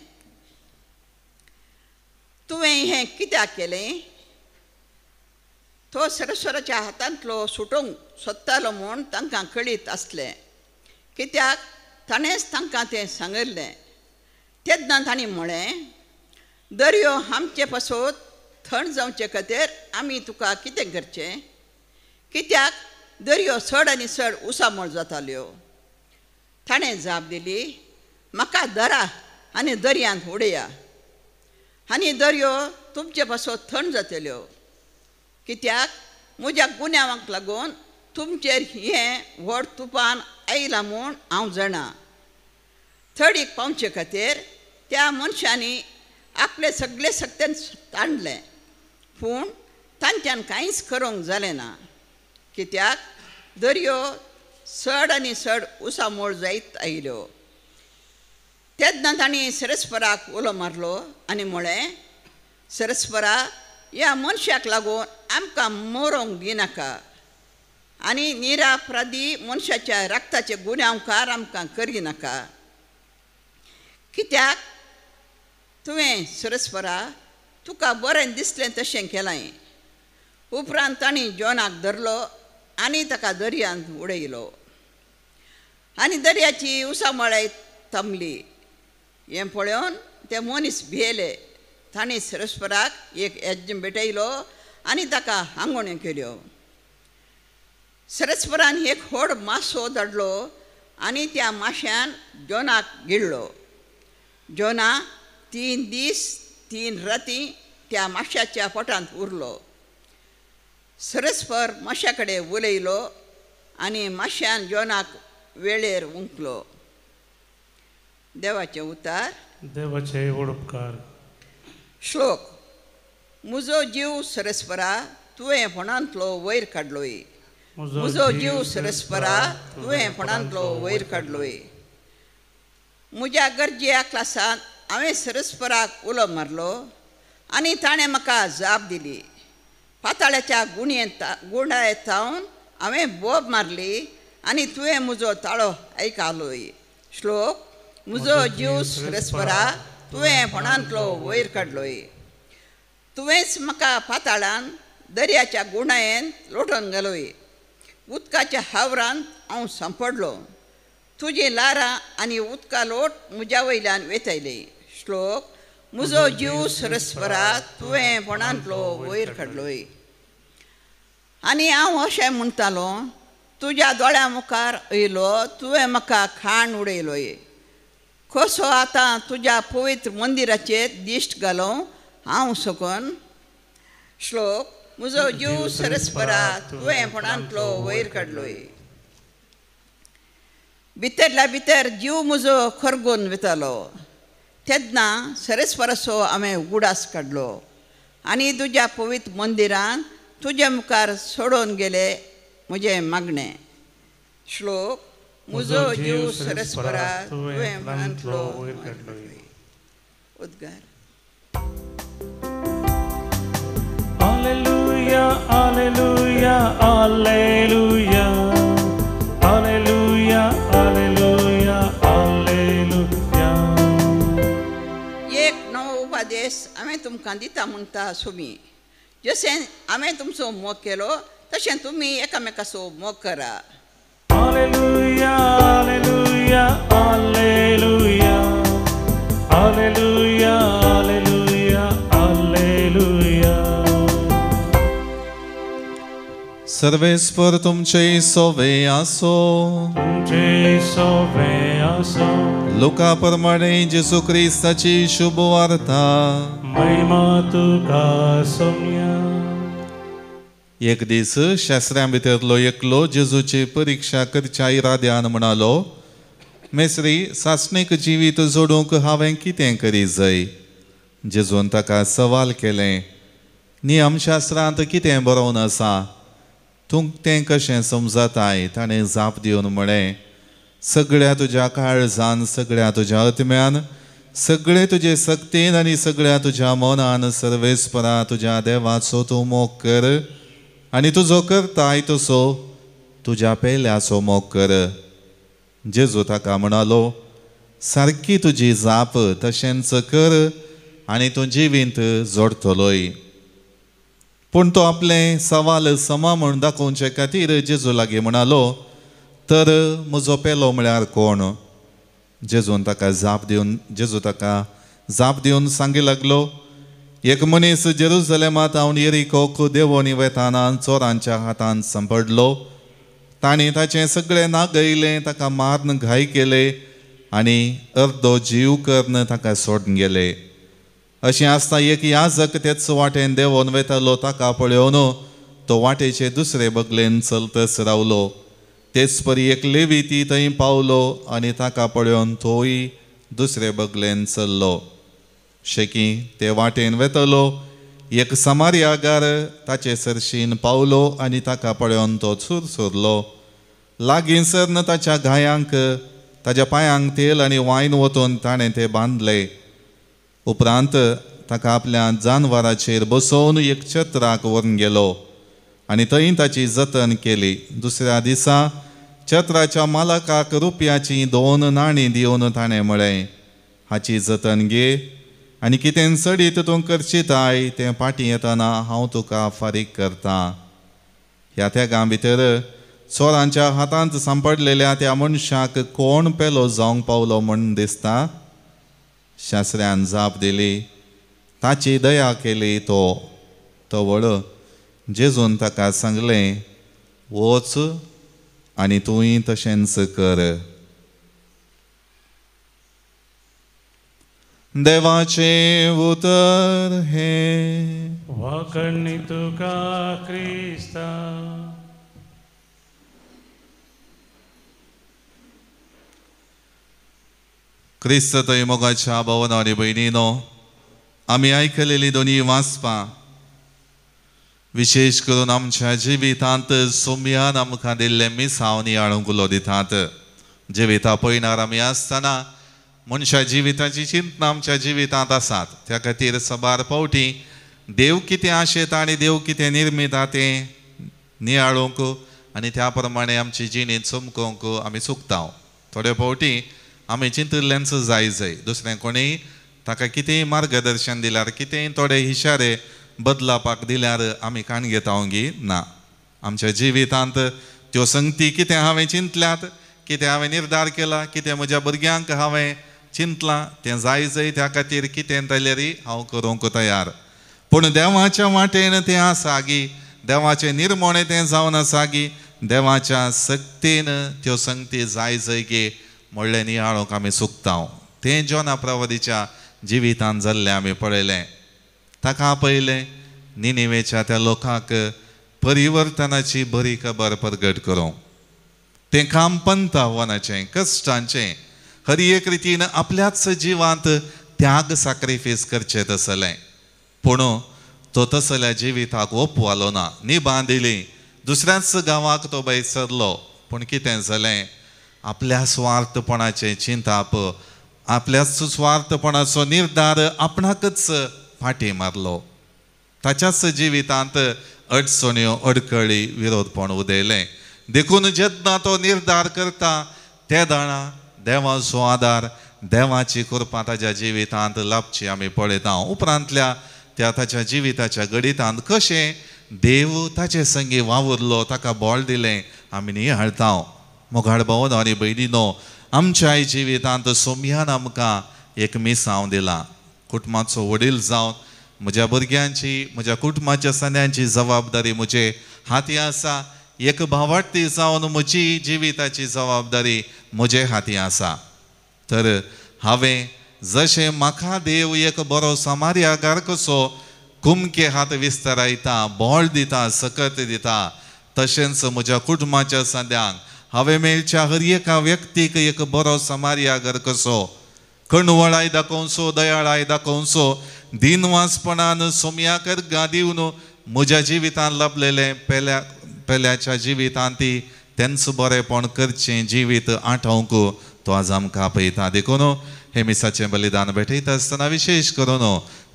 तुवें हें कित्याक केलें? तो सरस्वराच्या हातांतलो सुटोवंक सोदतालो म्हूण तांकां कळीत आसलें, कित्याक ताणेंच तांकां तें सांगिल्लें. तेन्ना तांणी म्हळें, दर्यो आमचे पासत थंड जावचे खातीर आमी तुका कितें करचें? कित्याक दर्यो चड आनी चड उसामळ जाताल्यो. ताणें जाप दिली, म्हाका धरा आनी दर्यांत उडया आनी दर्यो तुमचे पासत थंड जातल्यो, कित्याक म्हज्या गुन्यांवांक लागून तुमचेर हें व्हड तुफान आयलां म्हूण हांव जाणा. थडीक पावचे खातीर त्या मनशांनी आपले सगळे शक्तेन ताणलें, पूण तांच्यान कांयच करूंक जालें ना, कित्याक दर्यो चड आनी चड उसामोळ जायत आयल्यो. तेन्ना तांणी सरस्पराक उलो मारलो आनी म्हळें, सरस्परा, ह्या मनशाक लागून आमकां मरोंक दिनाका आनी निरापराधी मनशाच्या रक्ताचे गुन्यांवकार आमकां करिनाका, कित्याक तुवें सरस्परा तुका बरें दिसलें तशें केलां. उपरांत तांणी जोनाक धरलो आनी ताका दर्यांत उडयलो आनी दर्याची उसामळाय थांबली. हें पळोवन ते मनीस भियेले. तांणी सरस्पराक एक यज्ञ भेटयलो आनी ताका आंगवण्यो केल्यो. सरस्परान एक व्हड मासो धाडलो आनी त्या माश्यान जोनाक गिळ्ळो. जोना 3 दीस 3 राती त्या माश्याच्या पोटांत उरलो. सरस्पर माश्या कडेन उलयलो आनी माश्यान जोनाक वेळेर उंकलो. देवाचें उतार. देवाचे उपकार. श्लोक. म्हजो जीव सरस्परा तुवें फोंडांतलो वयर काडलोय. म्हजो जीव सरस्परा तुवें फोंडांतलो वयर काडलोय. म्हज्या गरजे क्लासांत हांवें सरस्पराक उलो मारलो आनी ताणें म्हाका जाप दिली. पाताळ्याच्या गुणायेंत सावन हांवें बोब मारली आनी तुवें म्हजो ताळो आयकलोय. श्लोक. म्हजो जीव सरस्परा तुवें फोंडांतलो वयर काडलोय. तुवेंच म्हाका पाताळान दर्याच्या गुणायेन लोटून घालोय. उदकाच्या हावरांत हांव सांपडलो. तुजी ल्हारां आनी उदका लोट म्हज्या वयल्यान वेतयली. श्लोक. म्हजो जीव सरस्परा तुवें फोंडांतलो वयर काडलोय. आनी हांव अशें म्हणटालो, तुज्या दोळ्या मुखार येयलो तुवें म्हाका खाण उडयलोय कसो आतां तुज्या पवित्र मंदिराचेर दिश्ट घालूं हांव सकून श्लोक म्हजो जीव सरस्परा तुवें फोणांतलो वयर काडलोय भितरल्या भितर जीव म्हजो खरगून वतालो तेन्ना सरस्पराचो हांवें उगडास काडलो आनी तुज्या पवित्र मंदिरान तुज्या मुखार सोडून गेले म्हजें मागणें श्लोक म्हजो जीव सरस्परा तुवें फोणांतलो वयर काडलो. उद्गार. Alleluia, alleluia, alleluia, alleluia, alleluia, alleluia. एक नवो उपदेश हांवें तुमकां दिता म्हणटा सुमी जशें हांवें तुमचो मोग केलो तशें तुमी एकामेकाचो मोग करा. Alleluia, alleluia, alleluia, alleluia, alleluia, alleluia. सर्वेस्पर तुमचे सोवे आसो तुमचे सोवे आसो. लुका प्रमाणे जेजू क्रिस्ताची शुभ वार्ता. महिमा तुका सोम्या. एक दीस शास्त्र्यां भितरलो एकलो जेजूची परिक्षा करच्या इराद्यान म्हणालो, मेस्त्री सासणीक जिवीत जोडूंक हांवें कितें करी जाय? जेजून ताका सवाल केलें, नियमशास्त्रांत कितें बरोवन आसा, तूं तें कशें समजताय? ताणें जाप दिवन म्हळें, सगळ्या तुज्या काळजान, सगळ्या तुज्या आत्म्यान, सगळे तुजे सक्तीन आनी सगळ्या तुज्या मनान सर्वेस्परा तुज्या देवाचो तूं मोग कर आनी तुजो करताय तसो तुज्या पेल्याचो मोग कर. जेजू ताका म्हणालो, सारकी तुजी जाप, तशेंच कर आनी तूं जिवींत जोडटलोय. पूण तो आपलें सवाल समा म्हूण दाखोवचे खातीर जेजू लागीं म्हणालो, तर म्हजो पेलो म्हळ्यार कोण? जेजून ताका जाप दिवन जेजू ताका जाप दिवन सांगी लागलो, एक मनीस जेरुजलेमांत हांव येरिकोक देंवोनी वेताना चोरांच्या हातान सांपडलो. तांणी ताचें सगळें नागयलें, ताका मारून घाय केले आनी अर्दो जीव करून ताका सोडून गेले. अशें आसता एक याजक तेच वाटेन देंवोन वेतालो. ताका पळोवन तो वाटेचे दुसरे बगलेन चलतच रावलो. तेच परी एक लेवी ती थंय पावलो आनी ताका पळोवन तोय दुसरे बगलेन चल्लो. शेकी ते वाटेन वेतलो एक समार्यागार ताचे सरशीन पावलो आनी ताका पळोवन तो चुरचुरलो. लागीं सरन ताच्या घायांक ताच्या पांयांक तेल आनी वायन वतून ताणें ते बांदले. उपरांत ताका आपल्या जानवराचेर बसोवन एक छत्राक व्हरून गेलो आनी थंय ताची जतन केली. दुसऱ्या दिसा छत्राच्या मालकाक रुपयाची 2 नाणीं दिवन ताणें म्हळें, हाची जतन घे आनी कितें चडीत तूं करचिताय तें फाटीं येतना हांव तुका फारीक करता. ह्या त्यागां भितर चोरांच्या हातांत सांपडलेल्या त्या मनशाक कोण पेलो जावंक पावलो म्हूण दिसता? शास्त्र्यान जाप दिली, ताची दया केली तो. तवळ जेजून ताका सांगलें, वच आनी तूंय तशेंच कर. देवाचें उतर हें. वाकणी तुका क्रिस्ता. क्रिस्त थंय मोगाच्या भावना आनी भयणीनो, आमी आयकलेली दोनी वाचपां विशेश करून आमच्या जिवितांत सोम्यान आमकां दिल्लें मिसांव नियाळूंक उलो दितात. जिविता पयणार आमी आसतना मनशा जिविताची चिंतना आमच्या जिवितांत आसात. त्या खातीर साबार फावटी देव कितें आशेता आनी देव कितें निर्मिता तें नियाळूंक आनी त्या प्रमाणे आमची जिणेंत चमकोवंक आमी चुकता. थोडे फावटी आमी चिंतिल्लेंच जाय जाय दुसरें कोणीय ताका कितेंय मार्गदर्शन दिल्यार, कितेंय थोडे इशारे बदलापाक दिल्यार आमी काण घेता गी ना. आमच्या जिवितांत त्यो संगती कितें हांवें चिंतल्यात, कितें हांवें निर्धार केला, कितें म्हज्या भुरग्यांक हांवें चिंतलां तें जाय जाय, त्या खातीर कितें जाल्यार हांव करूंक तयार. पूण देवाच्या वाटेन तें आसा गी, देवाचें निर्मोणें तें जावन आसा गी, देवाच्या सक्तीन त्यो संगती जाय जय म्हणलें नियाळूंक आमी चुकता. तें जोना प्रवादीच्या जिवितान जाल्लें आमी पळयलें. ताका आपयलें निनिवेच्या त्या लोकांक परिवर्तनाची बरी खबर प्रगट करूंक. तें काम पंतावनाचें, कश्टांचें, हर एक रितीन आपल्याच जिवांत त्याग साक्रिफीस करचें तसलें. पूण तो तसल्या जिविताक ओपवालो ना, निबां दिली, दुसऱ्याच गांवाक तो भायर सरलो. पूण कितें जालें, आपल्या स्वार्थपणाचें चिंताप, आपल्याच स्वार्थपणाचो निर्धार आपणाकच फाटी मारलो. ताच्याच जिवितांत अडचण्यो, अडकळी, विरोधपण उदयलें. देखून जेन्ना तो निर्धार करता ते दाणा देवाचो आदार, देवाची कृपा ताज्या जिवितांत लाभची आमी पळयता. उपरांतल्या त्या ताच्या जिविताच्या गणितांत कशें देव ताचे संगी वावुरलो, ताका बळ दिलें आमी नियाळता. मोगाळ भावनो आनी भयणीनो, आमच्याय जिवितांत सोम्यान आमकां एक मिसांव दिला. कुटुंबाचो वडील जावन म्हज्या भुरग्यांची, म्हज्या कुटुंबाच्या सन्यांची जबाबदारी म्हजे हाती आसा. एक भावार्थी जावन म्हजी जिविताची जबाबदारी म्हजे हाती आसा. तर हांवें जशें म्हाका देव एक बरो समार्यागार कसो कुमके हात विस्तारायता, बळ दिता, सकत दिता, तशेंच म्हज्या कुटुंबाच्या सद्यांक हांवें मेळच्या हर एका व्यक्तीक एक बरो समार्यागर कसो कणवळाय दाखोवचो, दयाळाय दाखोवचो, दिनवासपणान सोम्याकर गादिवन म्हज्या जिवितान लाभलेलें पेल्या पेल्याच्या जिवितान ती तेंच बरेंपण करचें जिवीत आठोवंक तो आज आमकां आपयता. देखून हे मिसाचें बलिदान भेटयता आसतना विशेश करून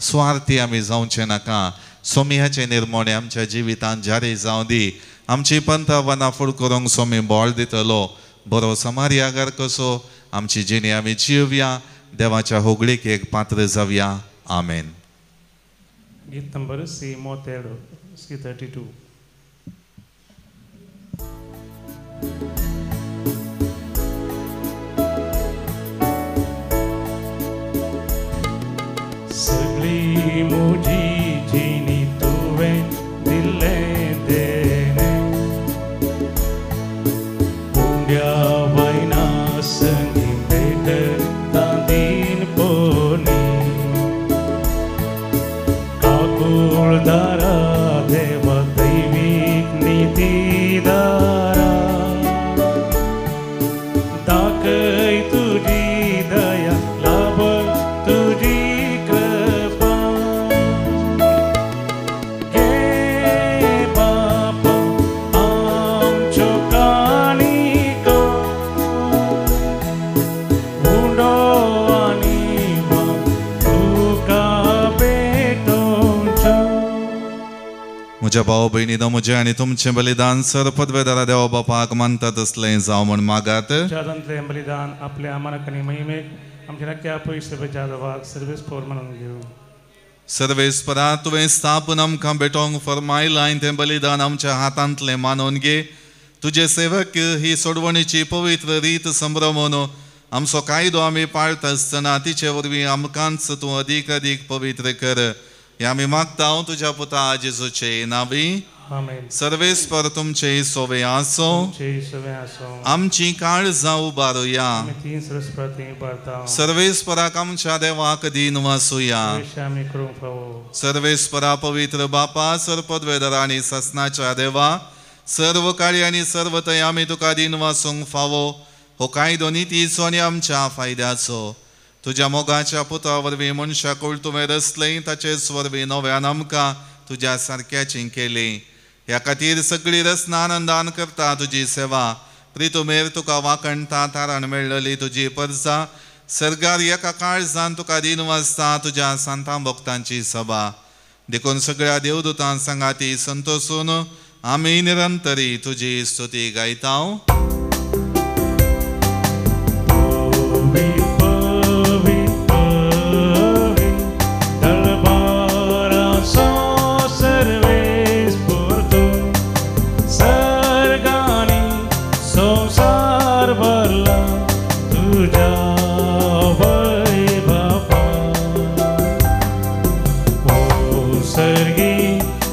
स्वार्थी आमी जावचें नाका. सोम्याचें निर्मोणें आमच्या जिवितान जारी जावं दी. आमची पंथावनां फुड करूंक सोमी बळ दितलो. बरो समार्यागार कसो आमची जिणी आमी जिवया, देवाच्या होगळीक पात्र जावया. आमेन. गीत नंबर सी 32, सी 32. सगळी मुजी जिणी तुवें दिल्लें देणें, उंड्या वयना संगी भेटता दीन पोनी, काकुळदारा देवा दैवीक नितीदारा, दाखय तुजी दया, लाभ तुजी कृपा. घे बापा आमच्यो काणिको, उंडो आनी तुका भेटोवच्यो. म्हज्या भाव भयणीनो, म्हजें आनी तुमचें बलिदान सर पदवेदारा देवा बापाक मानता तसलें जावं म्हण मागात. जादांतलें बलिदान आपल्या आमानाक आनी महिमेक आमच्या नक्की पयशे जादवाक सर्वीस फोर म्हणून घेवं. सर्वेस्परा, तुवें स्थापन आमकां भेटोवंक फर्मायलां तें बलिदान आमच्या हातांतलें मानून घे. तुजे सेवक ही सोडवणीची पवित्र रीत संभ्रमून आमचो कायदो आमी पाळता आसतना तिचे वरवीं आमकांच तूं अदीक अदीक पवित्र कर. हे आमी मागता तुज्या पुता जेजूचे नांवी. आमेन. सर्वेस्पर तुमचे सोवे आसो. आमची काळजां उबारुया. सर्वेस्पराक आमच्या देवाक दीन वासुया. सर्वेस्परा पवित्र बापा, सर्पद्वेदरा आनी ससनाच्या देवा, सर्व काळी आनी सर्व थंय आमी तुका दीन वासूंक फावो. हो कायदो नितीचो आनी आमच्या फायद्याचो. तुज्या मोगाच्या पुता वरवीं मनशाकूळ तुवें रचलें, ताचेच वरवीं नव्यान आमकां तुज्या सारक्याची केली. ह्या खातीर सगळी रचना आनंदान करता तुजी सेवा. प्रितुमेर तुका वाकणता तारण मेळ्ळली तुजी परजा सर्गार एका काळजान तुका दीन वाचता तुज्या सांतां भक्तांची सभा. देखून सगळ्या देवदूतां सांगाती संतोसून आमी निरंतरी तुजी स्तुती गायता.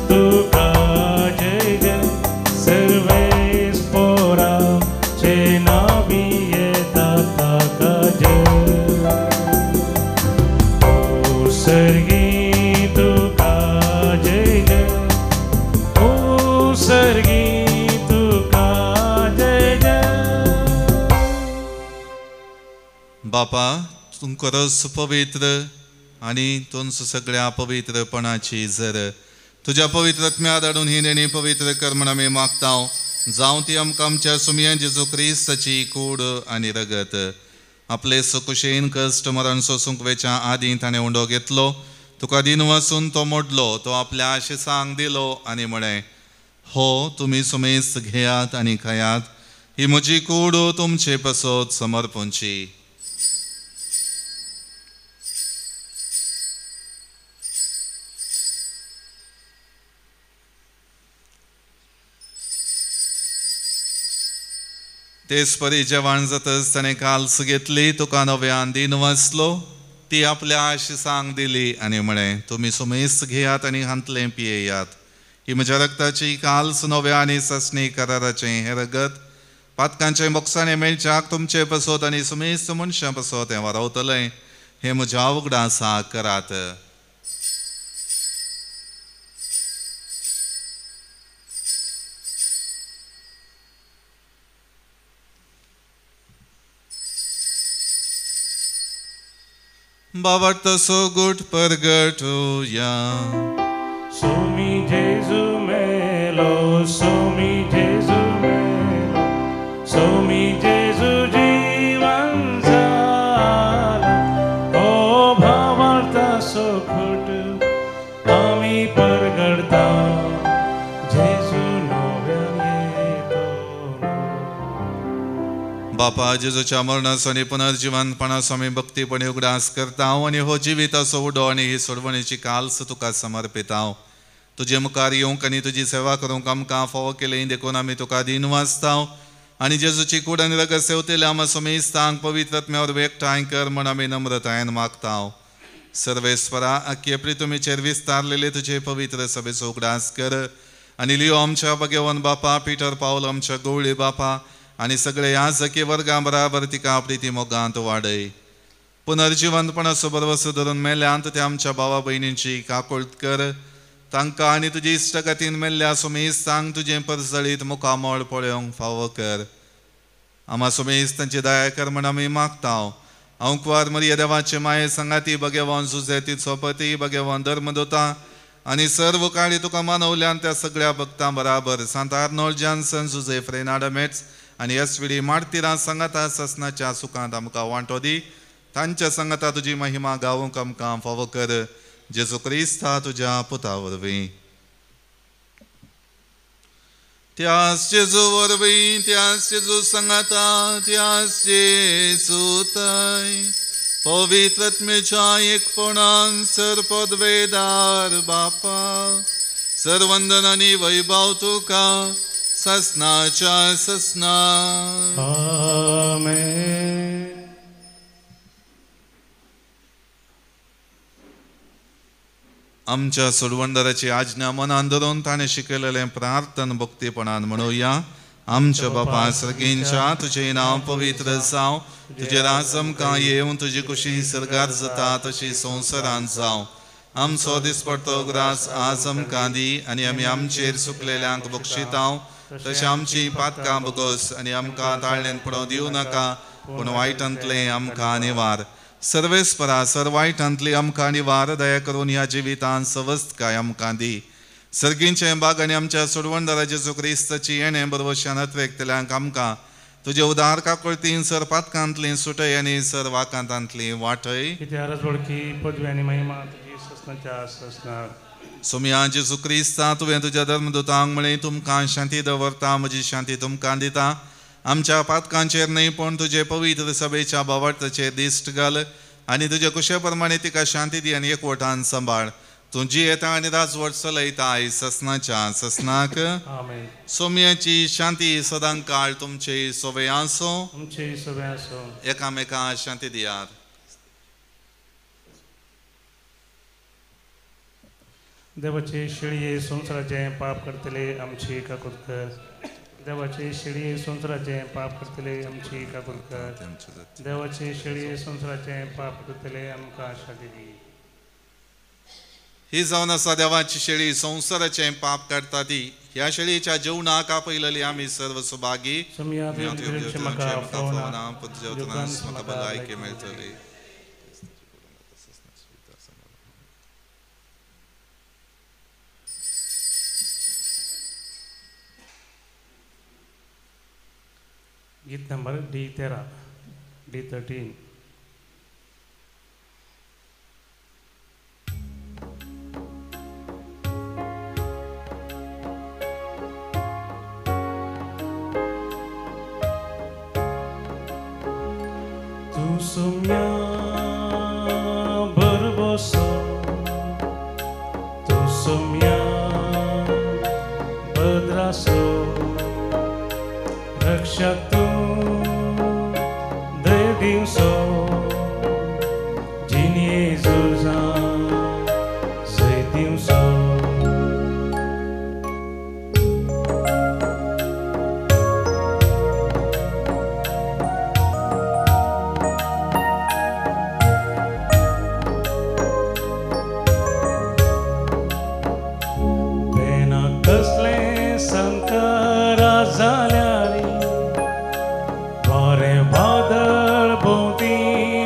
तुका जय जय सर्वेस्पर. बापा, तूं खरोच पवित्र आनी तुमचो सगळ्या पवित्रपणाची जर तुज्या पवित्र आत्म्या धाडून ही देणी पवित्र कर म्हण आमी मागता. जावं ती आमकां आमच्या सुमया जेजू क्रिस्ताची कूड आनी रगत. आपले सकुशेन कश्ट मरण सोसूंक वेच्या आदीं ताणें उंडो घेतलो, तुका दिन वासून तो मोडलो, तो आपल्या आशिसांक दिलो आनी म्हळें, हो तुमी सुमेस्त घेयात आनी खायात, ही म्हजी कूड तुमचे पासत समर्पणची. तेच परी जेवण जातच ताणें काल्स घेतली, तुका नव्यान दिन वाचलो, ती आपल्या आशिसांक दिली आनी म्हळें, तुमी सुमेस्त घेयात आनी हांतलें पियेयात, ही म्हज्या रक्ताची काल्स नव्या आनी ससणी कराराचें हें रगत पातकांचें बोक्साणें मेळच्याक तुमचे पसत आनी सुमेस्त मनशां पसत हें वारवतलें. हें म्हज्या उगडासा करात. बाबा तसो गुट परगटुया. सोमी जेजू मेलो, सोमी जेजू मेलो, सोमी जेजू जीवन जाला. ओ भावार्थ सोखूट आमी परगडता, जेजू नव्यान येतो. बापा, जेजूच्या मरणाचो आनी पुनर्जिवनपणाचो आमी भक्तीपणी उगडास करता आनी हो जिविताचो उडो आनी ही सोडवणेची काल्स तुका समर्पिता. तुजे मुखार येवंक आनी तुजी सेवा करूंक आमकां फावो केली देखून आमी तुका दिन वाचता आनी जेजूची कूड आनी रगत सेवतेल्या आमा समेस्तांक पवित्र आत्म्या वरवीं एकठांय कर म्हण आमी नम्रतायेन मागता. सर्वेस्परा, आख्खे प्रितुमीचेर विस्तारलेले तुजे पवित्र सभेचो उगडास कर आनी लियो आमच्या भगवान बापा, पिटर पावल आमच्या गवळी बापा आनी सगळे ह्या जकी वर्गां बराबर तिका प्रिती मोगांत वाडय. पुनर्जिवंतपणाचो भरवसो धरून मेल्यांत त्या आमच्या भावा भयणींची काकुळट कर, तांकां आनी तुजी इश्टगतीन मेल्ल्या सुमेस्तांक तुजें परजळीत मुखामळ पळोवंक फावो कर. आमा सुमेस्तांची दया कर म्हण आमी मागता. अंकवार मरिया देवाचे माये सांगाती भगवान जुजे तिचो पती भगवान धर्मदूता आनी सर्व काळी तुका मानवल्यान त्या सगळ्या भक्तां बराबर सांत आर्नोल्ड जॉन्सन, जुजे फ्रेनाडो मेट्स आनी एस वी डी मार्तिरां सांगाता ससनाच्या सुखांत आमकां वांटो दी. तांच्या सांगाता तुजी महिमा गावूंक आमकां फावो कर. जेजू क्रिस्ता तुज्या पुता वरवीं. त्यास जेजू वरवीं, त्यास जेजू सांगाता, त्यास जेजू ताय पवित्र आत्म्याच्या एकपणान सर पदवेदार बापा, सर्वंदन आनी वैभव तुका ससनाच्या ससना. आमेन. आमच्या सोडवणदाराची आज्ञा मनान धरून ताणें शिकयलेलें प्रार्थन भक्तीपणान म्हणुया. आमच्या बापा सर्गींच्या, तुजें नांव पवित्र जावं, तुजें राज आमकां येवं, तुजी कुशी सर्गार जाता तशी संवसारांत जावं. आमचो दिसपडतो ग्रास आज आमकां दी आनी आमी आमचेर चुकलेल्यांक बक्षितांव तशें आमची पातकां बगस आनी आमकां ताळ्ळेन पडोवं दिवं नाका, पूण वायटांतलें आमकां निवार. सर्वेस्परा, सर वायटांतली आमकां निवार, दया करून ह्या जिवितांत सवस्तकाय आमकां दी. सर्गींचें बाग आनी आमच्या सोडवणदारा जेजू क्रिस्ताची येणें बरवशान अत्रेकतल्यांक आमकां तुजे उदार काकुळतीन सर पातकांतली सुटय आनी सर वाकांतांतली वाटय. पदवी आनी महिमा तुजी ससनाच्या ससनाक. सोमया जेजू क्रिस्ता, तुवें तुज्या धर्मदूतांक म्हळें, तुमकां शांती दवरता, म्हजी शांती तुमकां दिता. आमच्या पातकांचेर न्हय पूण तुजे पवित्र सभेच्या भावार्थाचेर दिश्ट घाल आनी तुजे कुशे प्रमाणे तिका शांती दी आनी एकवटान सांबाळ. तूं जियेता आनी राजवट चलयता ससनाच्या ससनाक. आमेन. सोमयाची शांती सदां काळ तुमचे सोवे आसो, तुमचे सोवे आसो. एकामेका शांती दियात. देवाचे शिळये संवसाराचें पाप करतले आमची काकूत कर. देवाचे शिळये संवसाराचें पाप करतले आमची काकूत कर. देवाचे शिळये संवसाराचें पाप करतले आमकां शांती दी. ही जावन आसा देवाची शेळी, संवसाराचें पाप काडटा ती. ह्या शेळयेच्या जेवणाक आपयलेली आमी सर्व सुभागी. म्हाका भलायकी मेळटली. गीत नंबर D13, D13. तू सोम्या भरवसो, तू सोम्या भद्रासो, रक्षक तू दय दिवसो, जिणे झुजा जय दिवसो. बेना कसले संकरा जाल्यार, वारें वादळ भोंवती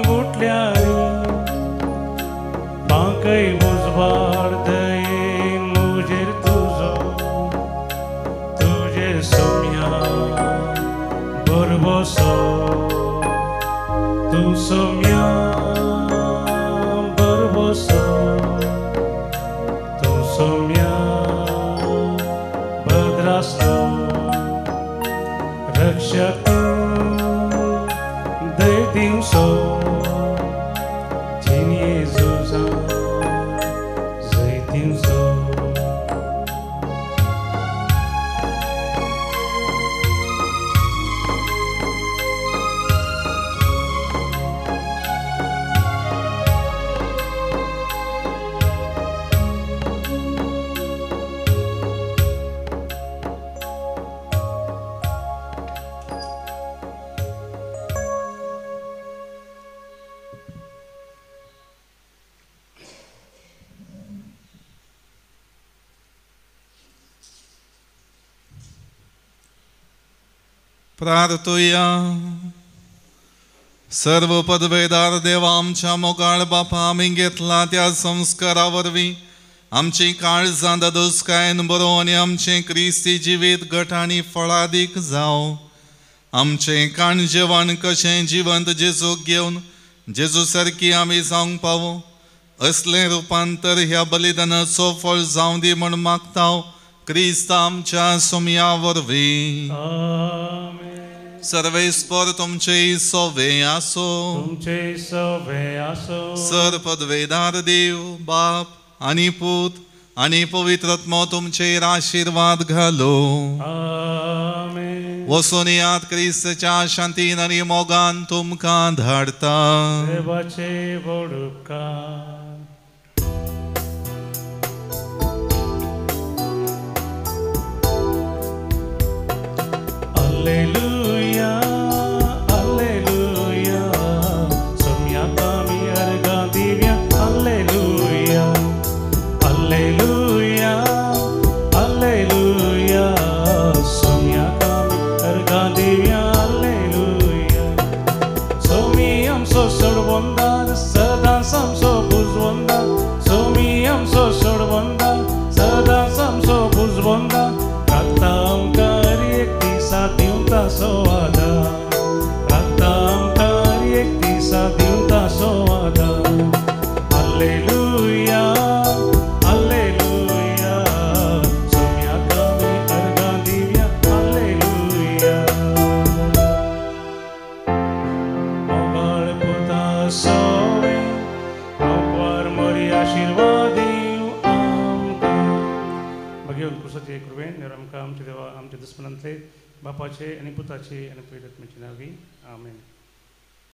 उठल्यार, पांकय उजवाड दयेन म्हजेर तुजो, तुजे सोम्या भरवसो, तूं सोम्या भरवसो, तूं सोम्या भद्रासलो, रक्षक दय दिवसो, जिणे झुजा जय दिवसो. प्रार्थुया. सर्व पदवेदार देवा, आमच्या मोगाळ बापा, आमी घेतला त्या संस्कारा वरवीं आमची काळजां दादोसकायेन बरोवन आनी आमचें क्रिस्ती जिवीत घट आनी फळादीक जावं. आमचें काण जेवण कशें जिवंत जेजूक घेवन जेजू सारकी आमी जावंक पावो असलें रुपांतर ह्या बलिदानाचो फळ जावं दी म्हूण मागता क्रिस्त आमच्या सोमया वरवीं. सर्वेस्पर तुमचे सोवे आसो, तुमचे सोवे आसो. सर पदवेदार देव बाप आनी पूत आनी पवित्र आत्मो तुमचेर आशिर्वाद घालो. आमेन. वचून याद क्रिस्तच्या शांतीन आनी मोगान तुमकां धाडता. देवाचे व्हड उपकार. Alleluia, Alleluia, सोम्याक आमी अर्गां दिवया. Alleluia, Alleluia, Alleluia, सोम्याक आमी अर्गां दिवया. Alleluia. सोमी आमचो सोडवंदार, सदांच आमचो बुजवंदार. सोमी आमचो सोडवंदार, सदांच आमचो बुजवंदार. राखता आमकां एक दिसा दिवता सो आदार, राखता आमकां एक दिसा दिवता सो आदार. Alleluia, Alleluia, सोम्याक आमी अर्गां दिवया. Alleluia. मोगाळ पुता सोवे, आंकवार मोरी आशिर्वाद दिवं आमकां. भगेवन क्रुसाचे कृपेन आमकां आमच्या देवा आमच्या दुस्मनांतले बापाचे आनी पुताचे आनी पवित्र आत्म्याचे नांवी. आमेन.